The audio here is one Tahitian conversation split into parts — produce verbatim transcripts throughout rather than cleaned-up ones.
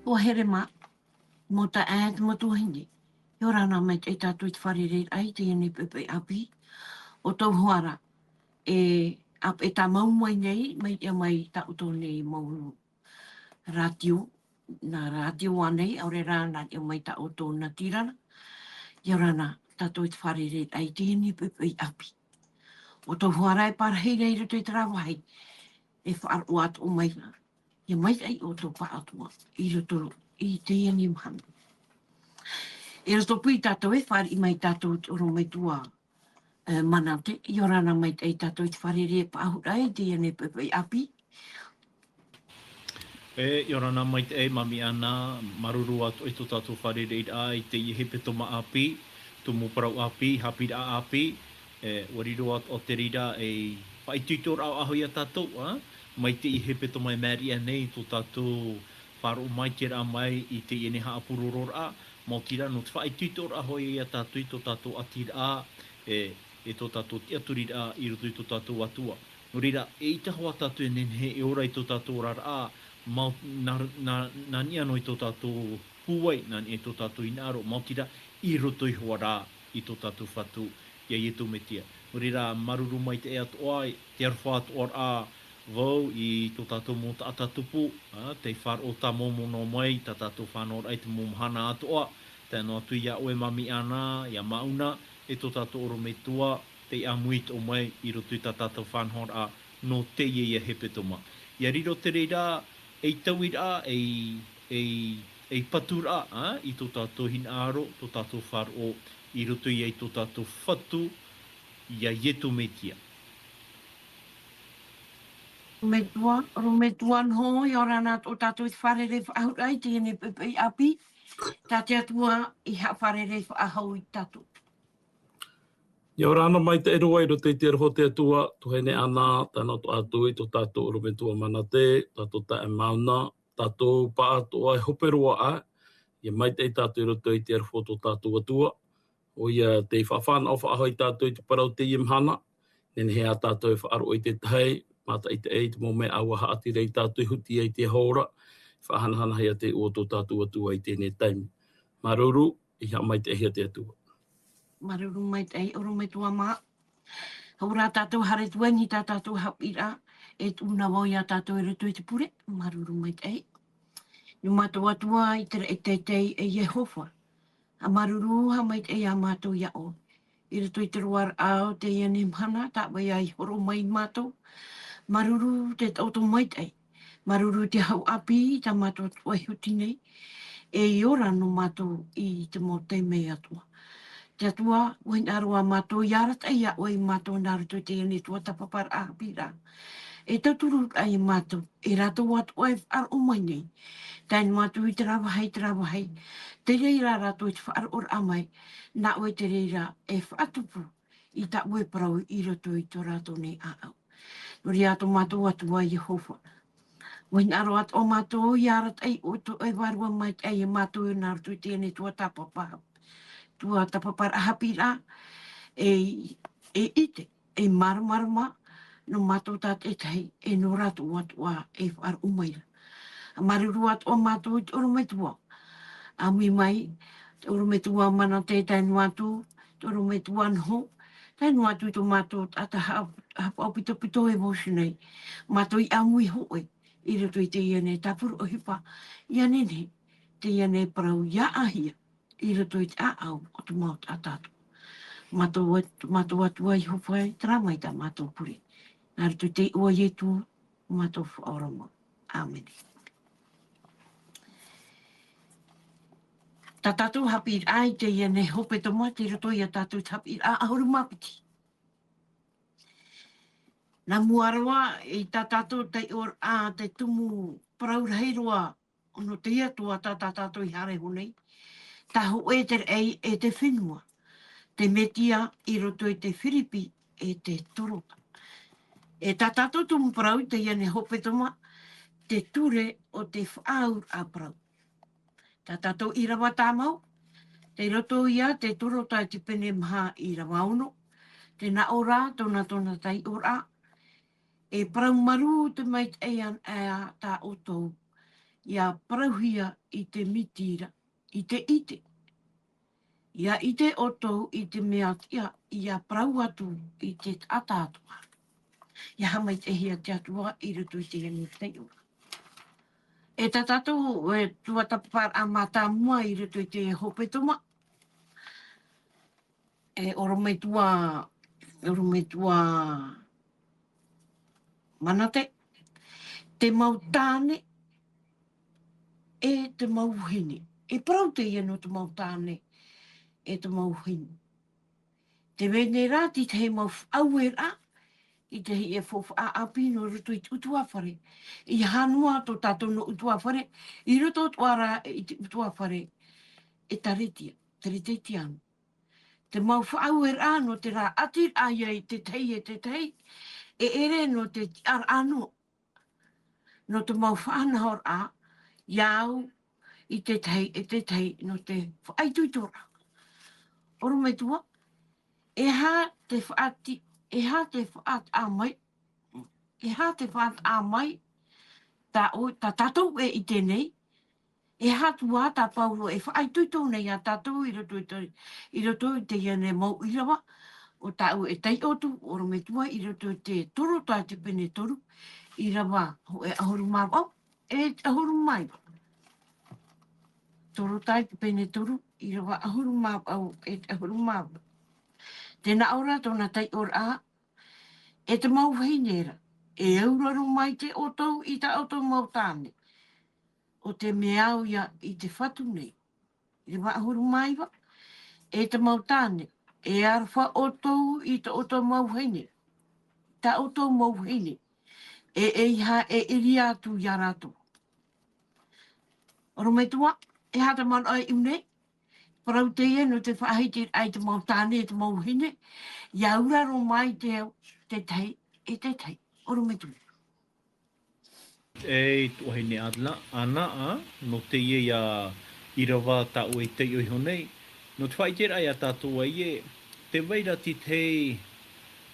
ʻO Herema, mau taeaʻe, mau tuahine. ʻIa ora na maitaʻi tātou i te fārereiraʻa i teie nei poʻipoʻi ʻāpī. ʻO tau hoa ra, e, ʻāpī e tāmau mai nei, mai ia mai tā ʻoutou nei mau rātio, nā rātio ānei, ʻaore rā nā ia mai tā ʻoutou nā tīrana. ʻIa ora na tātou i te fārereiraʻa i teie nei poʻipoʻi ʻāpī. ʻO tau hoa ra e parahi ra i roto i terā vāhi, e faʻaroʻo atoʻa mai ra. ʻIa maitaʻi ʻoutou pāʻatoʻa i roto i teie nei mahana. I roto pū ia tātou e fāriʻi mai tātou te ʻorometua, e, Manate, ʻia ora na maitaʻi tātou i te fārerei faʻahou ra i teie nei poʻipoʻi ʻāpī. E, ʻia ora na maitaʻi, Mami Ana, māuruuru atoʻa i tō tātou fārereiraʻa i teie hepetoma ʻāpī, tumu parau ʻāpī, haʻapiʻiraʻa ʻāpī, e, ʻua riro atoʻa te reira ei faʻaitoitoraʻa faʻahou ia tātou, ā, mai teie hepetoma e māere aʻe nei tō tātou faʻaroʻo maitaʻiraʻa mai i teie nei haʻapurororaʻa, maoti rā nō te faʻaitoitoraʻa hoʻi ia tātou i tō tātou ʻātīraʻa, e, e tō tātou tiʻaturiraʻa i roto i tō tātou Atua. Nō reira, eʻita hoʻi tātou e nehenehe e ora i tō tātou oraraʻa, mau-, nā, nā, nā niʻa noa i tō tātou pūai, nā niʻa i tō tātou hinaʻaro, maoti rā, i roto iho ā rā i tō tātou Fatu, ia Ietu Metia. Nō reira, māuruuru maitaʻi atoʻa, tē aroha atoʻa ra vau i tō tātou mau taʻata tupu, ā, tei faʻaroʻo tāmoemoe noa mai, tā tātou faʻanahoraʻa i te mau mahana atoʻa, tae noa atu ia ʻoe Mami Ana, ia Mauna, e tō tātou ʻorometua, tei ʻāmui atoʻa mai i roto i tā tātou faʻanahoraʻa nō teie ia hepetoma. ʻIa riro te reira, ei tauiraʻa, ei, ei, ei paturaʻa, ā, i tō tātou hinaʻaro, tō tātou faʻaroʻo, i roto ia i tō tātou Fatu, ia Ietu Metia. Metua, ʻorometua Noho, ʻia ora na tō tātou i te fārerei faʻahou i teie nei poʻipoʻi ʻāpī, tā te Atua i haʻafārerei faʻahou ia tātou. ʻIa ora na maitaʻi roa i roto i te aroha o te Atua, tuahine Ana, tae noa atu i tō tātou ʻorometua Manate, tātou taeaʻe Mauna, tātou pāʻatoʻa e hope roa aʻe, ʻia maitaʻi tātou i roto i te aroha o tō tātou Atua, ʻoia tei faʻafānaʻo faʻahou ia tātou i te parau o teie mahana, nehenehe ā tātou e faʻaroʻo i te tahi, mātaʻitaʻi i te mau mea ʻāua haʻati ra ia tātou e huti ai i te aho ra, faʻahanahanahia te iʻoa o tō tātou Atua i teie nei taime. Māuruuru, ʻia haʻamaitaʻihia te Atua. Māuruuru maitaʻi, ʻorometua mā. Hou rā tātou haere atu i niʻa i tā tātou haʻapiʻiraʻa, e tuʻu na vau ia tātou i roto i te pure, māuruuru maitaʻi. Nō mātou Atua i te raʻi teitei e Iehova. ʻA māuruuru, haʻamaitaʻi ia mātou ia ʻoe. I roto i te roaraʻa o teie nei mahana, tā ʻoe ia i hōroʻa mai ia mātou. Māuruuru te taʻoto maitaʻi. Māuruuru te hau ʻāpī, tā mātou Atua e huti nei. E ora noa mātou i te mau taime atoʻa. Te Atua, ʻua hinaʻaro ā mātou i arataʻi ia ʻoe ia mātou nā roto i teie nei tuatāpaparaʻa haʻapiʻiraʻa. E tauturu ai ia mātou, e rātou atoʻa e faʻaroʻo mai nei. Tae noa atu i terā vāhi, terā vāhi. Te reira rātou i te faʻaroʻoraʻa mai, nā ʻoe te reira e faʻatupu i tā ʻoe parau i roto i tō rātou nei ʻāʻau. Nō reira tō mātou Atua Iehova. ʻUa hinaʻaro atoʻa mātou i arataʻi ʻoutou e vārua maitaʻi ia mātou nā roto i teie nei tuatāpapa, tuatāpaparaʻa haʻapiʻiraʻa, e, e ʻite, e māramarama, nō mātou tātaʻitahi, e nō rātou atoʻa e faʻaroʻo mai ra. ʻA māuruuru atoʻa mātou i te ʻorometua. ʻAmui mai, te ʻorometua Manate tae noa atu, te ʻorometua Noho, tae noa atu i tō mātou taʻata haʻa-, haʻapaʻo pitopito e vau nei. Mātou i ʻāmui hōʻē, i roto i teie nei tāpura ʻohipa, ʻia nehenehe, teie nei parau ʻia ʻāhia, i roto i te ʻāʻau o te mau taʻata atoʻa. Mātou At-, mātou Atua Iehova e, terā mai tā mātou pure. Nā roto i te iʻoa o Ietu, mātou Faʻaora mau. ʻĀmene. Tā tātou haʻapiʻiraʻa i teie nei hepetoma, tei roto ia tātou i te haʻapiʻiraʻa ʻahuru mā piti. Nā mua roa, i tā tātou taiʻoraʻa, te tumu parau rahi roa, nō te Atua tā, tā tātou i haere iho nei. Tā hōʻē te raʻi e te fenua, te Metia i roto i te Firipi e te Torota. E tā tātou tumu parau i teie nei hepetoma, te ture o te faʻaauraʻa parau. Tā tātou ʻīrava tāmau, tei roto ia te Torota i te pene maha ʻīrava ono, tē nā ʻō ra, tōna, tōna taiʻoraʻa, e parau marū te maitaʻi ana tā ʻoutou, ʻia parauhia i te miti ra, i te ʻite. ʻIa ʻite ʻoutou i te mea tiʻa, ʻia parau atu i te taʻata atoʻa. ʻIa haʻamaitaʻihia te Atua i roto i teie nei taiʻo. E tā tātou e tuatāpaparaʻa mātāmua i roto i te hepetoma. E ʻorometua, ʻorometua Manate, te mau tāne, e te mau vahine. E parau teie nō te mau tāne, e te mau vahine. Tē vai nei rā te tahi mau faʻaueraʻa, i te tahi e faufaʻa ʻāpī nō roto i te ʻutuāfare. ʻIa hā noa tō tātou nō ʻutuāfare, i roto atoʻa rā i te ʻutuāfare, ʻĒtārētia, Teretetiāno. Te mau faʻaueraʻa nō te rā ʻatiraʻa ia i te tahi e te tahi, e ʻere nō te tiʻaraʻa noa. Nō te mau faʻanahoraʻa, ʻia au i te tahi e te tahi nō te faʻaitoitoraʻa. ʻOrometua, e aha te faʻati-, e aha te faʻataʻa mai, e aha te faʻataʻa mai, tā ʻoe, tā tātou e ʻite nei, e aha atu ā tā Paulo e faʻaitoito nei ia tātou i roto i te, i roto i teie nei mau ʻīrava, ʻo tāʻu e taiʻo atu, ʻorometua i roto i te Torotai te pene toru, ʻīrava hōʻē ʻahuru mā vaʻu, e ʻahuru mā iva. Torotai te pene toru, ʻīrava ʻahuru mā vaʻu, e ʻahuru mā vaʻu. Tē nā ʻō ra tōna taiʻoraʻa, e te mau vahine ra, e auraro maitaʻi ʻoutou i tā ʻoutou mau tāne, ʻo tē mea au ia i te fatu nei. ʻĪrava ʻahuru mā iva, e te mau tāne, e aroha ʻoutou i tā ʻoutou mau vahine, tā ʻoutou mau vahine, e ʻeiaha e ʻere atu ia rātou. ʻOrometua, e aha te manaʻo i ʻō nei, parau teie nō te faʻahitiraʻa i te mau tāne, e te mau vahine, ʻia auraro maitaʻi te tahi e te tahi. ʻOrometua. E tuahine Adla, ʻana ā, nō teie ia ʻīrava tāʻu e taiʻo iho nei, nō te faʻaʻiteraʻa ia tātou ē, tē vai ra te tahi,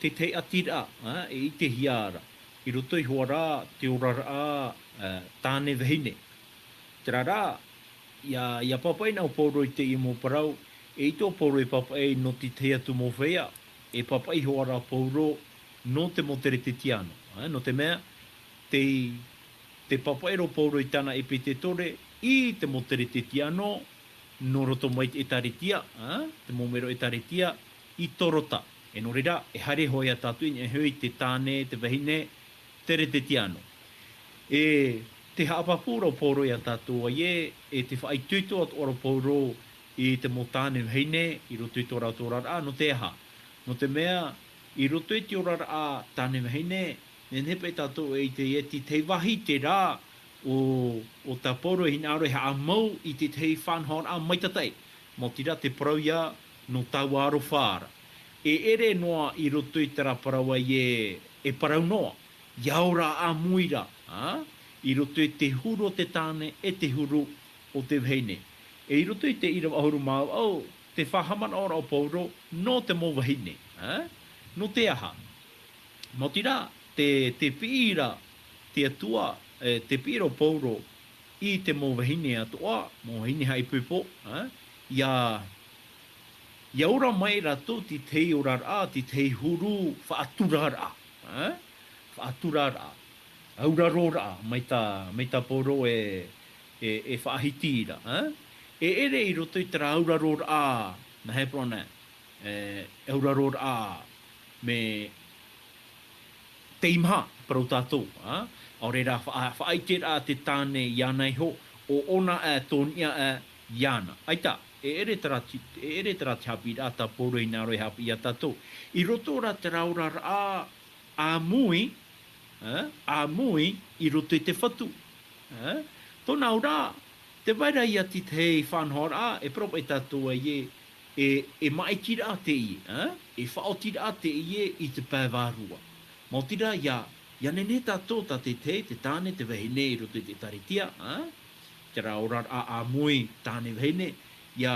te tahi ʻatiraʻa, ā, e ʻitehia ra, i roto iho ā rā te oraraʻa, ā, tāne vahine. Terā rā, ʻia, ʻia pāpaʻi na ʻo Paulo i teie mau parau, e ʻite ʻo Paulo e pāpaʻi nō te tahi atu mau feiā, e pāpaʻi iho ā rā Paulo nō te mau Teretetiāno, ā, nō te mea, tē, tē pāpaʻi ra ʻo Paulo i tāna ʻepitetore i te mau Teretetiāno, nō roto mai te ʻĒtārētia, ā, te mau mero ʻĒtārētia, i Torota. E nō reira, e haere hoʻi ia tātou i niʻa iho i te tāne, te vahine, Teretetiāno. E tē haʻapāpū ra ʻo Paulo ia tātou ē, e tē faʻaitoito atoʻa ra ʻo Paulo i te mau tāne vahine, i roto i tō rātou oraraʻa, nō te aha? Nō te mea, i roto i te oraraʻa tāne vahine, nehenehe paʻi tātou e ʻite ē, te tahi vāhi terā ʻo, ʻo tā Paulo e hinaʻaro e haʻamau i te tahi faʻanahoraʻa maitaʻi, maoti rā te parau ia nō taua aroha ra. E ʻere noa i roto i terā parau ē, e parau noa, ʻia ora ʻāmui ra, ā, i roto i te huru o te tāne, e te huru o te vahine. E i roto i te ʻīrava ʻahuru mā vaʻu, te faʻahaʻamanaʻoraʻa ʻo Paulo, nō te mau vahine, ā? Nō te aha? Maoti rā, tē, tē piʻi ra te Atua, e, tē piʻi ra ʻo Paulo i te mau vahine atoʻa, mau vahine haʻaipoipo, ā? ʻIa, ʻia ora mai rātou te tahi oraraʻa, te tahi huru faʻaturaraʻa, ā? Faʻaturaraʻa. Auraroraʻa, mai tā, mai tā Paulo e, e, e faʻahiti ra, ā? E ʻere i roto i terā auraroraʻa, nā hea parau na, e, auraroraʻa, mea teimaha, parau tātou, ā? ʻAore rā faʻa-, faʻaʻiteraʻa te tāne iāna iho, ʻo ʻōna aʻe, tō niʻa aʻe iāna. ʻAita, e ʻere terā ti-, e ʻere terā te haʻapiʻiraʻa tā Paulo e hinaʻaro e haʻapiʻi ia tātou. I roto rā terā oraraʻa ʻāmui, ā, ʻāmui i roto i te fatu. Ā? Tōna auraʻa, tē vai ra ia te tahi faʻanahoraʻa, e parau paʻi tātou ē, e, e maʻitiraʻa teie, ā? E faʻaotiraʻa teie i te pae vārua. Maoti rā, ʻia, ʻia nehenehe tātou tā te tahi, te tāne, te vahine i roto i te ʻĒtārētia, ā? Terā oraraʻa ʻāmui, tāne vahine, ʻia,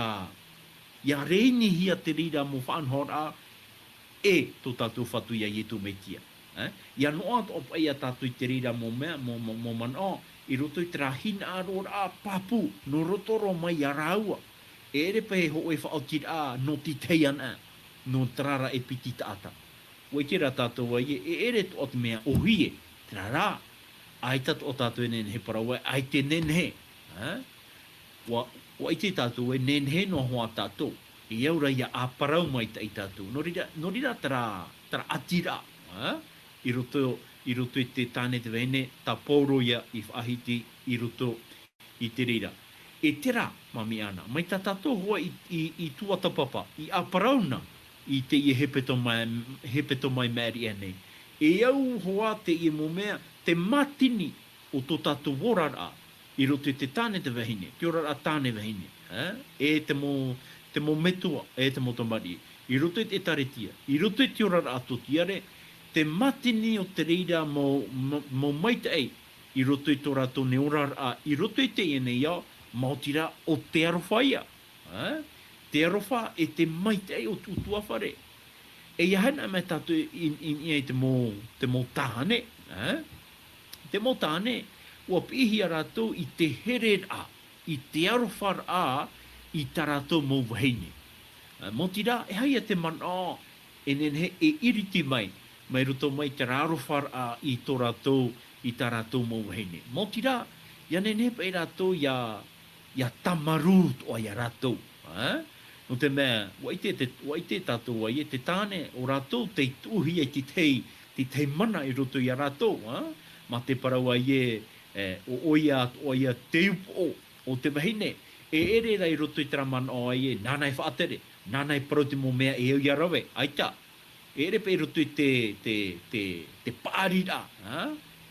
ʻia reinihia te reira mau faʻanahoraʻa, e tō tātou Fatu ia Ietu Metia. Ā? ʻIa noaʻa atoʻa paʻi ia tātou i te reira mau mea, mau, mau, mau manaʻo, i roto i terā hinaʻaroraʻa pāpū, nō roto roa mai iā rāua. E ʻere paʻi e hōʻē faʻaotiraʻa nō te tahi anaʻe, nō terā rā e piti taʻata. ʻUa ʻite rā tātou ē, e ʻere atoʻa te mea ʻōhie, terā rā, ʻaita atoʻa tātou e nehenehe e parau ē, ʻaita e nehenehe, ā? ʻUa, ʻua ʻite tātou ē, nehenehe noa hoʻi tātou. E au ra ïa ʻa parau maitaʻi tātou. Nō reira, nō reira terā, terā ʻatiraʻa, ā? I roto, i roto i te tāne te vahine, tā Paulo ïa i faʻahiti i roto i te reira. E terā, māmī Ana, mai tā tātou hoʻi i, i, i tuatāpapa, i ʻaparau na i teie hepetoma, hepetoma i maʻiri aʻe nei. E au hoʻi teie mau mea, te mātini o tō tātou oraraʻa, i roto i te tāne te vahine, te oraraʻa tāne vahine, ā? E te mau, te mau metua, e te mau tamariʻi. I roto i te ʻĒtārētia, i roto i te oraraʻa tōtiare, te mātini o te reira mau, mau, mau maitaʻi, i roto i tō rātou nei oraraʻa, i roto i teie nei ao, maoti rā ʻo te aroha ïa. Ā? Te aroha e te maitaʻi o te ʻutuāfare. E ʻia haere mai tātou i, i, i niʻa i te mau, te mau tāne, ā? Te mau tāne, ʻua piʻihia rātou i te hereraʻa, i te aroharaʻa, i tā rātou mau vahine. Ā, maoti rā, e aha ïa te manaʻo, e nehenehe e iriti mai, mai roto mai terā aroharaʻa i tō rātou, i tā rātou mau vahine. Maoti rā, ʻia nehenehe paʻi rātou ʻia, ʻia tāmarū atoʻa iā rātou, ā? Nō te mea, ʻua ʻite te, ʻua ʻite tātou ē, te tāne, ʻo rātou tei tuʻuhia i te tahi, te tahi mana i roto iā rātou, ā? Mā te parau ē, e, ʻo, ʻoia, ʻoia te upoʻo o te vahine, e ʻere rā i roto i terā manaʻo ē, nāna e faʻatere, nāna e parau te mau mea e au ʻia rave, ʻaita. E ʻere paʻi i roto i te, te, te, te paʻariraʻa, ā?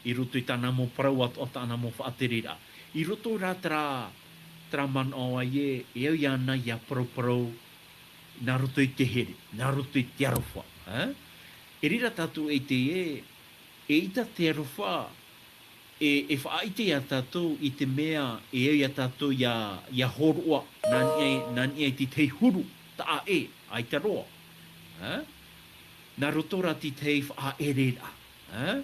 I roto i tāna mau parau atoʻa, tāna mau faʻatereraʻa. I roto rā terā, terā manaʻo ē, e au iāna ʻia paraparau, nā roto i te here, nā roto i te aroha, ā? E reira tātou e ʻite ē, eʻita te aroha, e, e faʻaʻite iā tātou i te mea e au iā tātou ʻia, ʻia hōroʻa, nā niʻa i, nā niʻa i te tahi huru, taʻa ʻē, ʻaita roa. Ā? Nā roto rā te tahi faʻaʻereraʻa. Ā?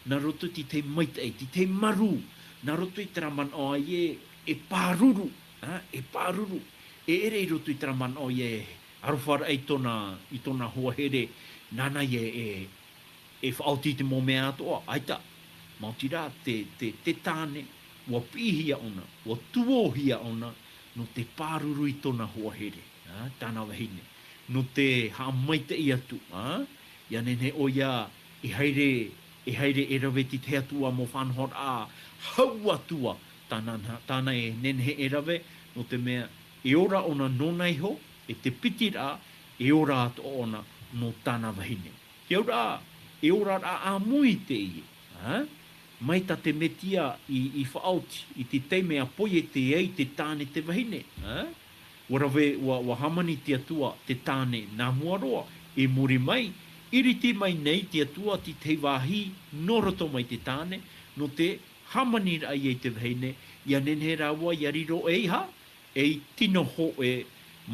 Nā roto te tahi maitaʻi, te tahi marū. Nā roto i terā manaʻo ē, e pāruru. Ā? E pāruru. E ʻere i roto i terā manaʻo ē, aroharaʻa i tōna, i tōna hoa here, nāna ïa e, e faʻaoti i te mau mea atoʻa, ʻaita. Maoti rā, te, te, te tāne, ʻua piʻihia ʻōna, ʻua tuōhia ʻōna, nō te pāruru i tōna hoa here, ā, tāna vahine. Nō te haʻamaitaʻi atu, ā, ʻia nehenehe ʻoia e haere, e haere e rave i te tahi atu ā mau faʻanahoraʻa hau atu ā, tāna, tāna e nehenehe e rave, nō te mea, e ora ʻōna nōna iho, e te piti rā, e ora atoʻa ʻōna nō tāna vahine. Te auraʻa, e oraraʻa ʻāmui teie, ā? Mai tā te Mesia i, i faʻaoti, i te taime a poiete ai te tāne te vahine, ā? ʻUa rave, ʻua, ʻua hāmani te Atua te tāne nā mua roa, i muri mai, iriti mai nei te Atua te tahi vāhi nō roto mai te tāne, nō te hāmaniraʻa ïa i te vahine, ʻia nehenehe rāua ʻia riro ei ha, ei tino hōʻē,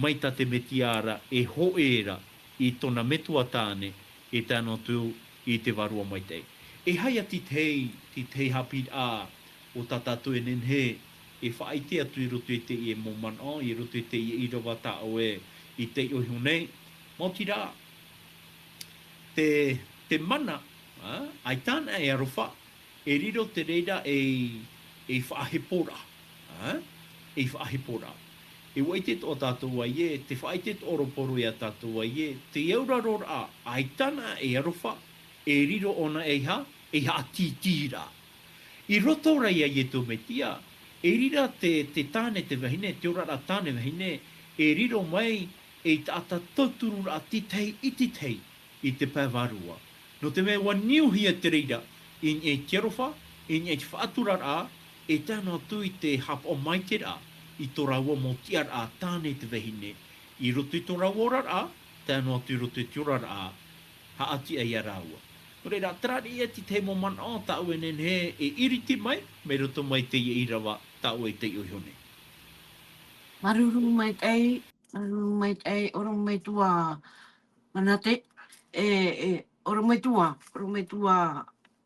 mai tā te Mesia ra, e hōʻē ra, i tōna metua tāne, e tae noa atu i te Vārua Maitaʻi. E aha ïa te tahi, te tahi haʻapiʻiraʻa o tā tātou e nehenehe e faʻaʻite atu i roto i teie mau manaʻo, i roto i teie ʻīrava tā ʻoe i taiʻo iho nei. Maoti rā, te, te mana, ā, ʻaita anaʻe e aroha, e riro te reira ei, ei faʻaheporaʻa, ā? Ei faʻaheporaʻa. E ʻua ʻite atoʻa tātou ē, te faʻaʻite atoʻa ra o Paulo iā tātou ē, te auraroraʻa, ʻaita anaʻe e aroha, e riro ʻōna ei ha, ei haʻatītīraʻa. I roto rā iā Iesu Mesia, e riro te, te tāne te vahine, te oraraʻa tāne vahine, e riro mai ei taʻata tautururaʻa te tahi i te tahi i te pae vārua. Nō te mea ʻua niuhia te reira, i niʻa i te aroha, i niʻa i te faʻaturaraʻa, e tae noa atu i te haʻapaʻo maitaʻiraʻa, i tō rāua mau tiʻaraʻa tāne te vahine, i roto i tō rāua oraraʻa, tae noa atu i roto i te oraraʻa, haʻatiʻa iā rāua. Nō reira, terā ïa te tahi mau manaʻo tā ʻoe e nehenehe e iriti mai, mai roto mai teie ʻīrava tā ʻoe i taiʻo iho nei. Māuruuru maitaʻi, māuruuru maitaʻi, ʻorometua Manate, e, e, ʻorometua, ʻorometua,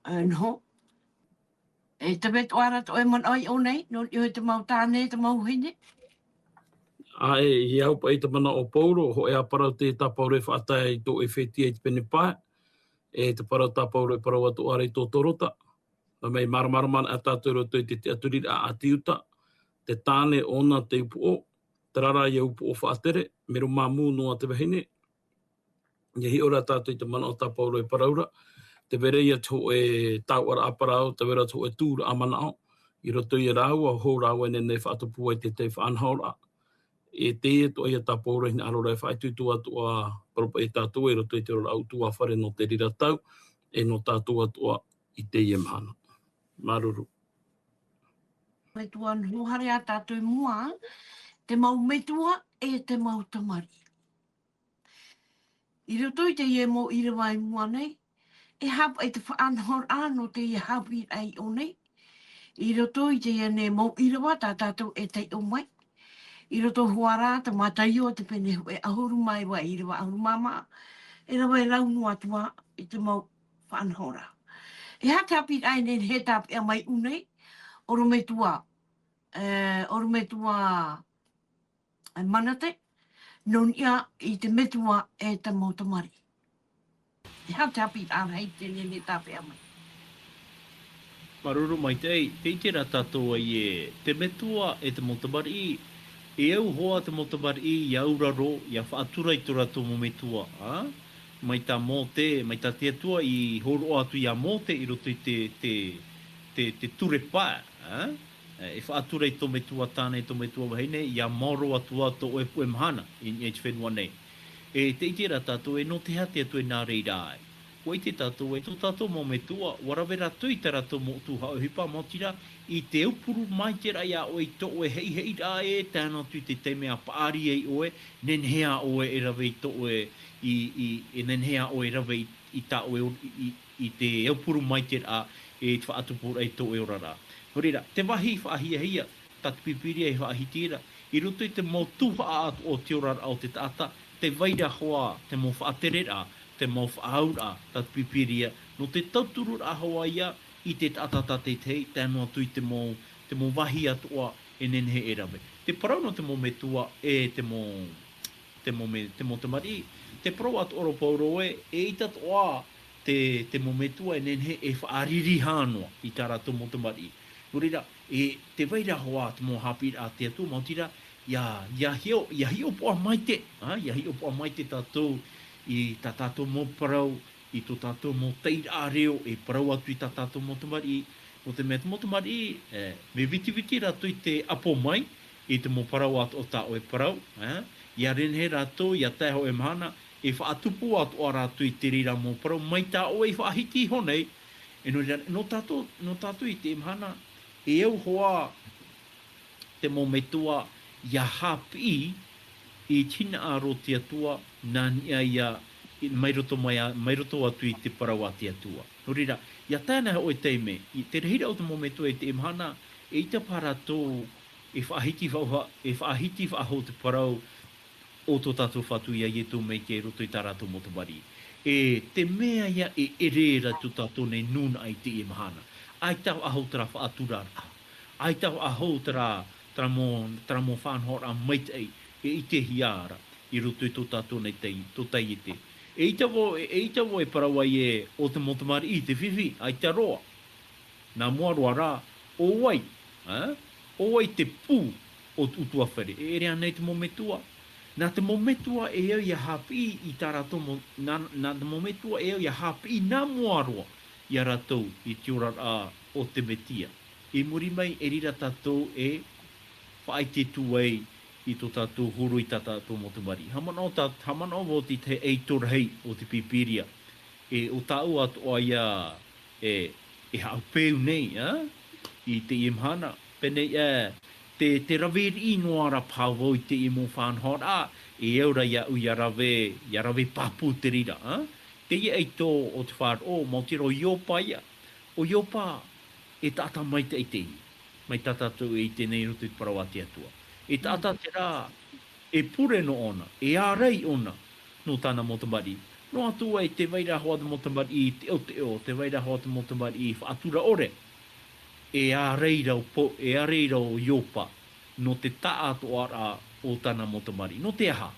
e, Noho. E te mea toʻa ra tō e manaʻo i ʻō nei, nō niʻa i te mau tāne, te mau vahine. ʻĀ, e, i au paʻi te manaʻo o Paulo, hōʻē ā parau te tā Paulo e faʻatae i tō ʻEfetia i te pene pae, e te parau tā Paulo e parau atu ʻāreʻa i tō Torota. Nā mai māramarama ana tātou i roto i te tiʻaturiraʻa a te Iuta, te tāne ʻōna te upoʻo, terā rā ia upoʻo faʻatere, mero māmū noa te vahine, ʻIa hiʻo ra tātou i te manaʻo tā Paulo e parau ra, tē vai ra ia te hōʻē taoʻa ra ʻāparau, tē vai ra te hōʻē tūraʻa manaʻo, i roto ia rāua, hou rāua e nehenehe e faʻatupu ai te tahi faʻanahoraʻa. E teie atoʻa ia tā Paulo e hinaʻaro ra e faʻaitoito atoʻa, parau paʻi ia tātou i roto i te oraraʻa ʻutuāfare nō te reira tau, e nō tātou atoʻa i teie mahana. Māuruuru. Metua noho haere ā tātou i mua, te mau metua e te mau tamariʻi. I roto i teie mau ʻīrava i mua nei, e haʻapaʻo i te faʻanahoraʻa nō teie haʻapiʻiraʻa i ʻō nei. I roto i teie nei mau ʻīrava tā tātou e taiʻo mai. I roto hoʻi rā te Mataio te pene hōʻē ʻahuru mā iva, ʻīrava ʻahuru mā maha, e rave e lau noa atu ā i te mau faʻanahoraʻa. E aha te haʻapiʻiraʻa e nehenehe e tāpeʻa mai i ʻō nei, ʻorometua, e, ʻorometua, e Manate, nō niʻa i te metua e te mau tamariʻi. E aha te haʻapiʻiraʻa rahi tē nehenehe e tāpeʻa mai? Māuruuru maitaʻi, tē ʻite ra tātou ē, te metua e te mau tamariʻi, e au hoʻi te mau tamariʻi ʻia auraro, ʻia faʻatura i tō rātou mau metua, ā? Mai tā Mōte, mai tā te Atua i hōroʻa atu ia Mōte i roto i te, te, te, te ture pae, ā? E faʻatura i tō metua tāne, tō metua vahine, ʻia maoro atu ā tō ʻoe puʻe mahana i, i te fenua nei. E tē ʻite ra tātou ē, nō te aha te Atua e nā reira ai. ʻUa ʻite tātou ē, tō tātou mau metua, ʻua rave rātou i tā rātou mau tuhaʻa ʻohipa, maoti rā, i te aupuru maitaʻi ra ia ʻoe i tō ʻoe heʻiheʻiraʻa ē, tae noa atu i te taime ʻa paʻari ai ʻoe, nehenehe ā ʻoe e rave i tō ʻoe, i, i, e nehenehe ā ʻoe e rave i, i tā ʻoe or-, i, i, i te aupuru maitaʻi ra, e te faʻatupuraʻa i tō ʻoe oraraʻa. Nō reira, te vāhi faʻahiahia, tā te Pīpīria e faʻahiti ra, i roto i te mau tuhaʻa atoʻa o te oraraʻa o te taʻata, tē vai ra hoʻi te mau faʻatereraʻa, te mau faʻaauraʻa, tā te Pīpīria, nō te tautururaʻa hoʻi ia i te taʻata tātaʻitahi, tae noa atu i te mau, te mau vāhi atoʻa e nehenehe e rave. Te parau nō te mau metua e te mau, te mau me-, te mau tamariʻi, te parau atoʻa ra Paulo ē, eʻita atoʻa te, te mau metua e nehenehe e faʻariri noa i tā rātou mau tamariʻi. Nō reira, e tē vai ra hoʻi te mau haʻapiʻiraʻa a te Atua, maoti rā, ʻia, ʻia hiʻo, ʻia hiʻopoʻa maitaʻi, ā, ʻia hiʻopoʻa maitaʻi tātou i tā tātou mau parau, i tō tātou mau taʻiraʻa reo e parau atu i tā tātou mau tamariʻi, nō te mea te mau tamariʻi, e, mea vitiviti rātou i te ʻapo mai i te mau parau atoʻa tā ʻoe e parau, e, ʻia nehenehe rātou, ʻia tae hōʻē mahana, e faʻatupu atoʻa rātou i te reira mau parau, mai tā ʻoe i faʻahiti iho nei, e nō reira, nō tātou, nō tātou i teie mahana, e au hoʻi te mau metua ʻia haʻapiʻi i te hinaʻaro o te Atua, nā niʻa ia, i, mai roto mai a, mai roto atu i te parau a te Atua. Nō reira, ʻia tae ana hoʻi te taime, i te rahiraʻa o te mau metua i teie mahana, eʻita paha rātou e faʻahiti faʻahou, e faʻahiti faʻahou te parau o tō tātou Fatu ia Ietu Mesia i roto i tā rātou mau tamariʻi. E te mea ia e ʻere ra tō tātou nei nūnaʻa i teie mahana. ʻAita faʻahou terā faʻaturaraʻa. ʻAita faʻahou terā, terā mau, terā mau faʻanahoraʻa maitaʻi e ʻitehia ra i roto i tō tātou nei tai-, tō taiete. Eʻita vau, e, eʻita vau e parau ai ē, ʻo te mau tamariʻi te fifi, ʻaita roa. Nā mua roa rā, ʻo vai, ā? ʻO vai te pū o te ʻutuāfare? E ʻere ānei te mau metua? Nā te mau metua e au ʻia haʻapiʻi i tā rātou mau, nā, nā te mau metua e au ʻia haʻapiʻi nā mua roa ia rātou i te oraraʻa o te Mesia. I muri mai, e riro tātou e faʻaʻite atu ai i tō tātou huru i tā tātou mau tamariʻi. Haʻamanaʻo tā, haʻamanaʻo vau i te ʻaito rahi o te Pīpīria. E ʻo tāʻu atoʻa ia e, e haʻapeu nei, ā? I teie mahana. Pēnei, ā, te, te rave riʻi noa ra paha vau i teie mau faʻanahoraʻa, e au ra iāʻu ʻia rave, ʻia rave pāpū te reira, ā? Teie ʻaito o te faʻaroʻo, maoti rā ʻo Iopa ia. ʻO Iopa, e taʻata maitaʻi teie, mai tā tātou e ʻite nei i roto i te parau a te Atua. E taʻata terā, e pure nō ʻōna, e ārai ʻōna, nō tāna mau tamariʻi. Noa atu ai tē vai ra hoʻi te mau tamariʻi teʻoteʻo, tē vai ra hoʻi te mau tamariʻi faʻatura ʻore. e ʻareira o po, e ʻareira o Iopa, nō te taʻatoʻaraʻa o tāna mau tamariʻi. Nō te aha?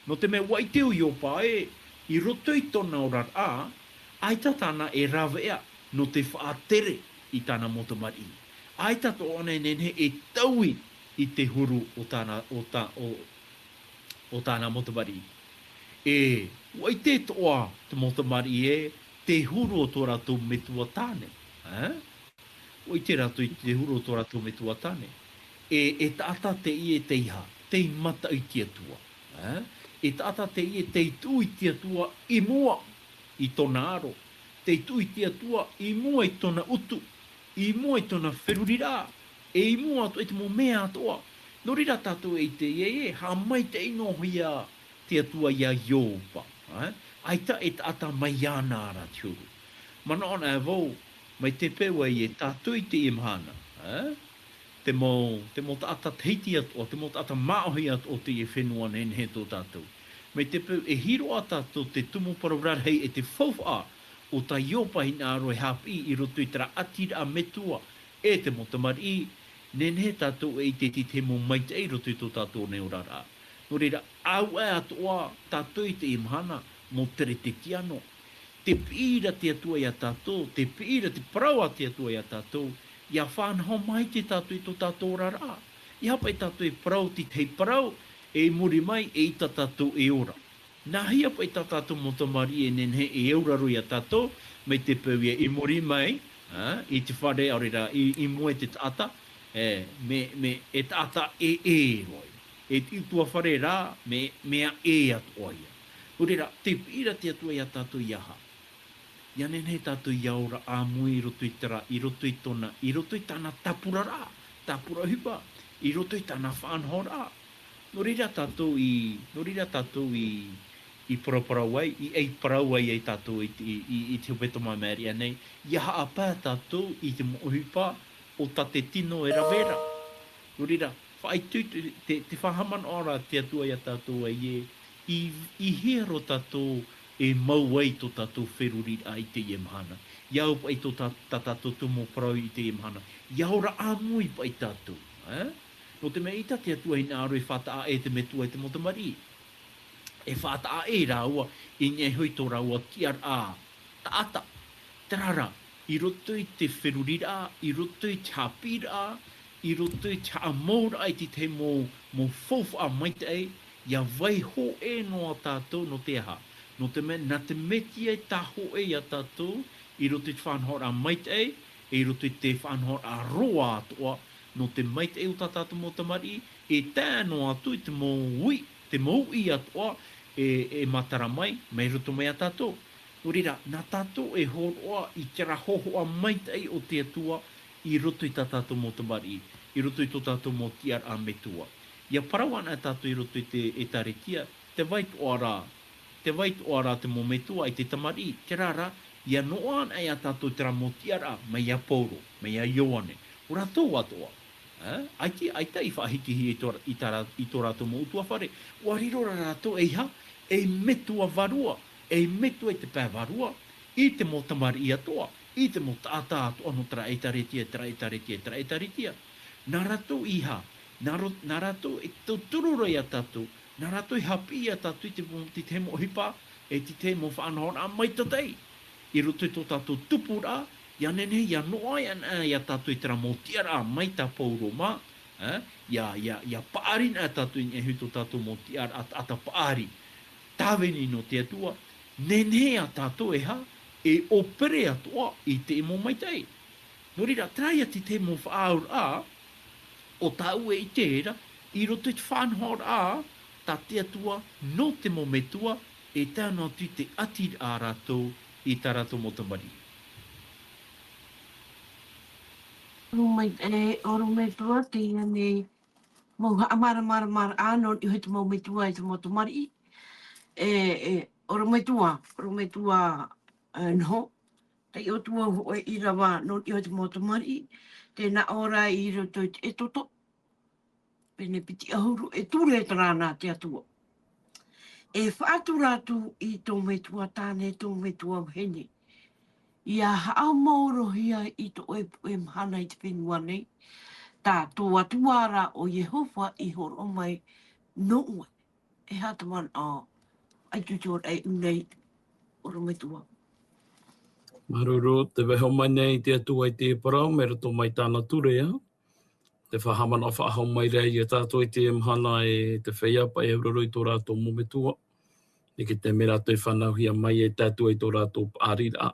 Nō te mea ʻua ʻite ʻo Iopa ē, i roto i tōna oraraʻa, ʻaita tāna e rāveʻa nō te faʻatere i tāna mau tamariʻi. ʻAita atoʻa ānei e nehenehe e taui i te huru o tāna, o tā, o, o tāna mau tamariʻi. E, ʻua ʻite atoʻa te mau tamariʻi ē, te huru o tō rātou metua tāne. Ā? ʻUa ʻite rātou i te huru o tō rātou metua tāne. E, e taʻata teie tei aha, tei mata i te Atua. Ā? E taʻata teie tei tuʻu i te Atua i mua i tōna aro. Tei tuʻu i te Atua i mua i tōna utu, i mua i tōna feruriraʻa, e i mua atoʻa i te mau mea atoʻa. Nō reira tātou e ʻite ē, e haʻamaitaʻi noa hoʻi te Atua iā Iopa, ā? ʻAita e taʻata mai iāna ra te huru. Manaʻo anaʻe vau, mai te peu ē tātou i teie mahana, ā? Te mau, te mau taʻata Tahiti atoʻa, te mau taʻata māʻohi atoʻa o teie fenua nehenehe tō tātou. Mai te peu e hiroʻa tātou te tumu parau rarahi e te faufaʻa o tā Iopa hinaʻaro e haʻapiʻi i roto i terā ʻatiraʻa metua e te mau tamariʻi, nehenehe tātou e ʻite i te mau maitaʻi i roto i tō tātou nei oraraʻa. Nō reira, ʻāuʻa atoʻa tātou i teie mahana, mau teretetiano. Tē piʻi ra te Atua iā tātou, tē piʻi ra te parau a te Atua iā tātou, ʻia faʻanaho maitaʻi tātou i tō tātou oraraʻa. ʻEiaha paʻi tātou e parau te tahi parau, e i muri mai, eʻita tātou e ora. Nā hea paʻi tā tātou mau tamariʻi e nehenehe e auraro iā tātou, mai te peu ïa i muri mai, ā, i te fare, ʻaore rā, i, i mua i te taʻata, e, mea, mea, e taʻata ʻē, ʻē roa. E te ʻutuāfare rā, mea, mea ʻē atoʻa ïa. Nō reira, tē piʻi ra te Atua iā tātou ʻeiaha. ʻIa nehenehe tātou ʻia ora ʻāmui i roto i terā, i roto i tōna, i roto i tāna tāpuraraʻa, tāpura ʻohipa, i roto i tāna faʻanahoraʻa. Nō reira tātou i, nō reira tātou i, i paraparau ai, i, i parau ai ai tātou i, i, i, i te hepetoma i maʻiri aʻe nei, ʻia haʻapae tātou i te mau ʻohipa o tā te tino e rave ra. Nō reira, faʻaitoito, te, te faʻahaʻamanaʻo ra te Atua iā tātou ē, i, i hea roa tātou e mau ai tō tātou feruriraʻa i teie mahana. ʻIa au paʻi tō tā, tā tātou tumu parau i teie mahana. ʻIa ora ʻāmui paʻi tātou, ā? Nō te mea ʻeita te Atua hinaʻaro e faʻataʻa ʻē te metua e te mau tamariʻi. E faʻataʻa ʻē rāua, i niʻa iho i tō rāua tiʻaraʻa taʻata. Terā rā, i roto i te feruriraʻa, i roto i te haʻapiʻiraʻa, i roto i te haʻamouraʻa i te tahi mau, mau faufaʻa maitaʻi, ʻia vai hōʻē noa tātou nō te aha. Nō te mea, nā te Mesia e tā hōʻē iā tātou, i roto i te faʻanahoraʻa maitaʻi, e i roto i te faʻanahoraʻa roa atoʻa, nō te maitaʻi o tā tātou mau tamariʻi, e tae noa atu i te mau uʻi, te mau uʻi atoʻa, e, e matara mai, mai roto mai iā tātou. Nō reira, nā tātou e hōroʻa i terā hōhoʻa maitaʻi o te Atua i roto i tā tātou mau tamariʻi, i roto i tō tātou mau tiʻaraʻa metua. ʻIa parau anaʻe tātou i roto i te ʻĒtārētia, tē vai atoʻa ra, tē vai atoʻa ra te mau metua e te tamariʻi, terā rā, ʻia noaʻa anaʻe iā tātou terā mau tiʻaraʻa, mai iā Pauro, mai iā Ioane, ʻo rātou atoʻa. Ā, ʻaita, ʻaita i faʻahitihia i tō, i tā rā-, i tō rātou mau ʻutuāfare. ʻUa riro ra rātou ei ha-, ei metua vārua, ei metua i te pae vārua, i te mau tamariʻi atoʻa, i te mau taʻata atoʻa nō terā ʻĒtārētia, terā ʻĒtārētia, terā ʻĒtārētia. Nā rātou i ha-, nā ro-, nā rātou e tauturu ra iā tātou, nā rātou i haʻapiʻi iā tātou i te mau, te tahi mau ʻohipa, e te tahi mau faʻanahoraʻa maitaʻi. I roto i tō tātou tupuraʻa, ʻia nehenehe, ʻia noaʻa anaʻe iā tātou i terā mau tiʻaraʻa mai tā Pauro mā, ā, ʻia, ʻia, ʻia paʻari anaʻe tātou i niʻa iho i tō tātou mau tiʻaraʻa, taʻata paʻari. Tāvini nō te Atua, nehenehe ā tātou e ha-, e ʻōpere atoʻa i te mau maitaʻi. Nō reira, terā ïa te tahi mau faʻaauraʻa, ʻo tāʻu e ʻite ra, i roto i te faʻanahoraʻa, tā te Atua, nō te mau metua, e tae noa atu i te ʻati ra rātou, i tā rātou mau tamariʻi. Orometua, e, orometua, teie nei mau haʻamāramaramaraʻa, nō niʻa iho i te mau metua, e te mau tamariʻi. E, e, orometua, orometua, e, noho. Taiʻo atu vau hōʻē ʻīrava nō niʻa iho i te mau tamariʻi, tē nā ʻō ra i roto i te Exodo, pene piti ʻahuru, e ture terā nā te Atua. E faʻatura atu i tō metua tāne, tō metua vahine. ʻia haʻamaorohia i tō ʻoe puʻe mahana i te fenua nei, tā tō Atua ra ʻo Iehova i hōroʻa mai nō ʻoe. E aha te manaʻo, ʻaita te ora e ʻū nei, ʻorometua. Māuruuru, tē vaiiho mai nei te Atua i te parau, mai roto mai tāna ture, ā. Te faʻahaʻamanaʻo faʻahou mai ra ia tātou i te mahana e te feiā paʻi e auraro i tō rātou mau metua. Neke te mea rātou e fānauhia mai e te Atua i tō rātou paʻari ra.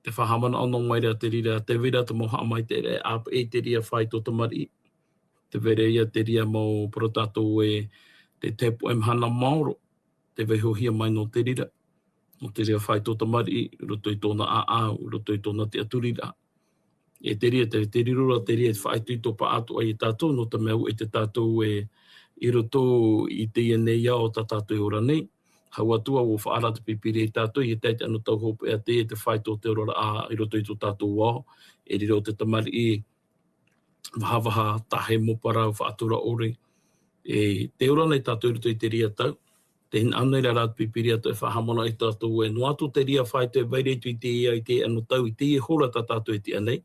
Te faʻahaʻamanaʻo noa mai ra te reira, tē vai ra te mau haʻamaitaʻiraʻa e ʻāpeʻe i te reira fāito tamariʻi. Tē vai ra ia te reira mau parau tātou e te tahi puʻe mahana maoro, tē vaiihohia mai nō te reira. Nō te reira fāito tamariʻi, i roto i tōna ʻāʻau, i roto i tōna tiʻaturiraʻa. E te reira, te, te riro ra te reira e faʻaitoito paʻatoʻa ia tātou, nō te mea ʻua ʻite tātou e, i roto i teie nei ao tā tātou e ora nei. Hau atu ā, ʻua faʻaara te Pīpīria ia tātou, ʻia tae i te anotau hopeʻa teie, te fāito o te oraraʻa i roto i tō tātou ao, e riro te tamariʻi, vahavaha, tahe mau parau, faʻatura ʻore. E, tē ora nei tātou i roto i te reira tau, tē hinaʻaro nei ra te Pīpīria e faʻahaʻamanaʻo ia tātou e noa atu te reira fāito e vai ra i te, i te, i te anotau, i teie hora tā tātou e tiʻa nei.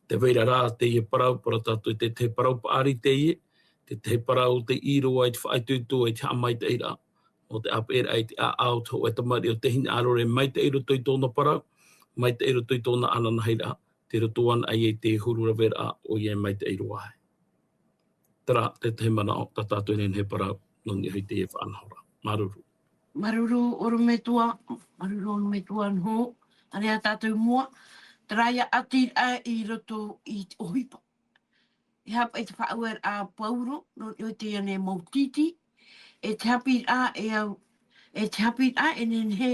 Tē vai ra teie parau, parau tātou, te, te parau paʻari teie, te, te parau tei ʻīrava i te faʻaitoito, i te haʻamaitaʻiraʻa. Nō te ʻāpeʻeraʻa i te ʻāʻau, te hōʻē tamariʻi ʻo tē hinaʻaro ra e maitaʻi i roto i tōna parau, maitaʻi i roto i tōna ananahiraʻa, tei roto anaʻe i te huru raveraʻa ʻoia e maitaʻi roa ai. Terā te tahi manaʻo tā tātou e nehenehe e parau, nō niʻa i teie faʻanahoraʻa. Māuruuru. Māuruuru ʻorometua, māuruuru ʻorometua nō, ʻāreʻa tātou i mua, terā ia ʻati ra i roto i te ʻohipa. E aha paʻi te faʻaueraʻa a Pauro, nō niʻa i teie nei mau tītī, e te haʻapiʻiraʻa e au, e te haʻapiʻiraʻa e nehenehe,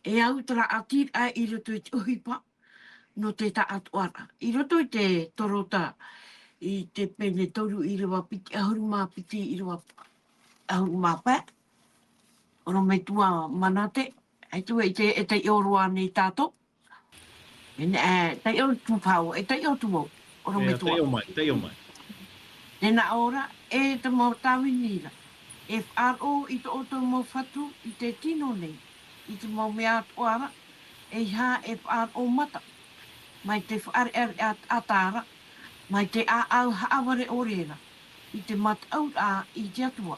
e au terā ʻati ra i roto i te ʻohipa, nō te taʻatoʻaraʻa. I roto i te Torota, i te pene toru ʻīrava piti ʻahuru mā piti ʻīrava ʻahuru mā pae, ʻorometua Manate, ʻaita e ʻite e taiʻo roa nei tātou. E, e taiʻo atu vau, e taiʻo atu vau, ʻorometua. Taiʻo mai, taiʻo mai. Tē nā ʻō ra, e te mau tāvini ra, e faʻaroʻo i tō ʻoutou mau fatu i te tino nei, i te mau mea atoʻa ra, ʻeiaha e faʻaroʻo mata, mai te faʻareʻareʻa taʻata ra, mai te ʻāʻau haʻavare ʻore ra, i te mataʻu ra i te Atua.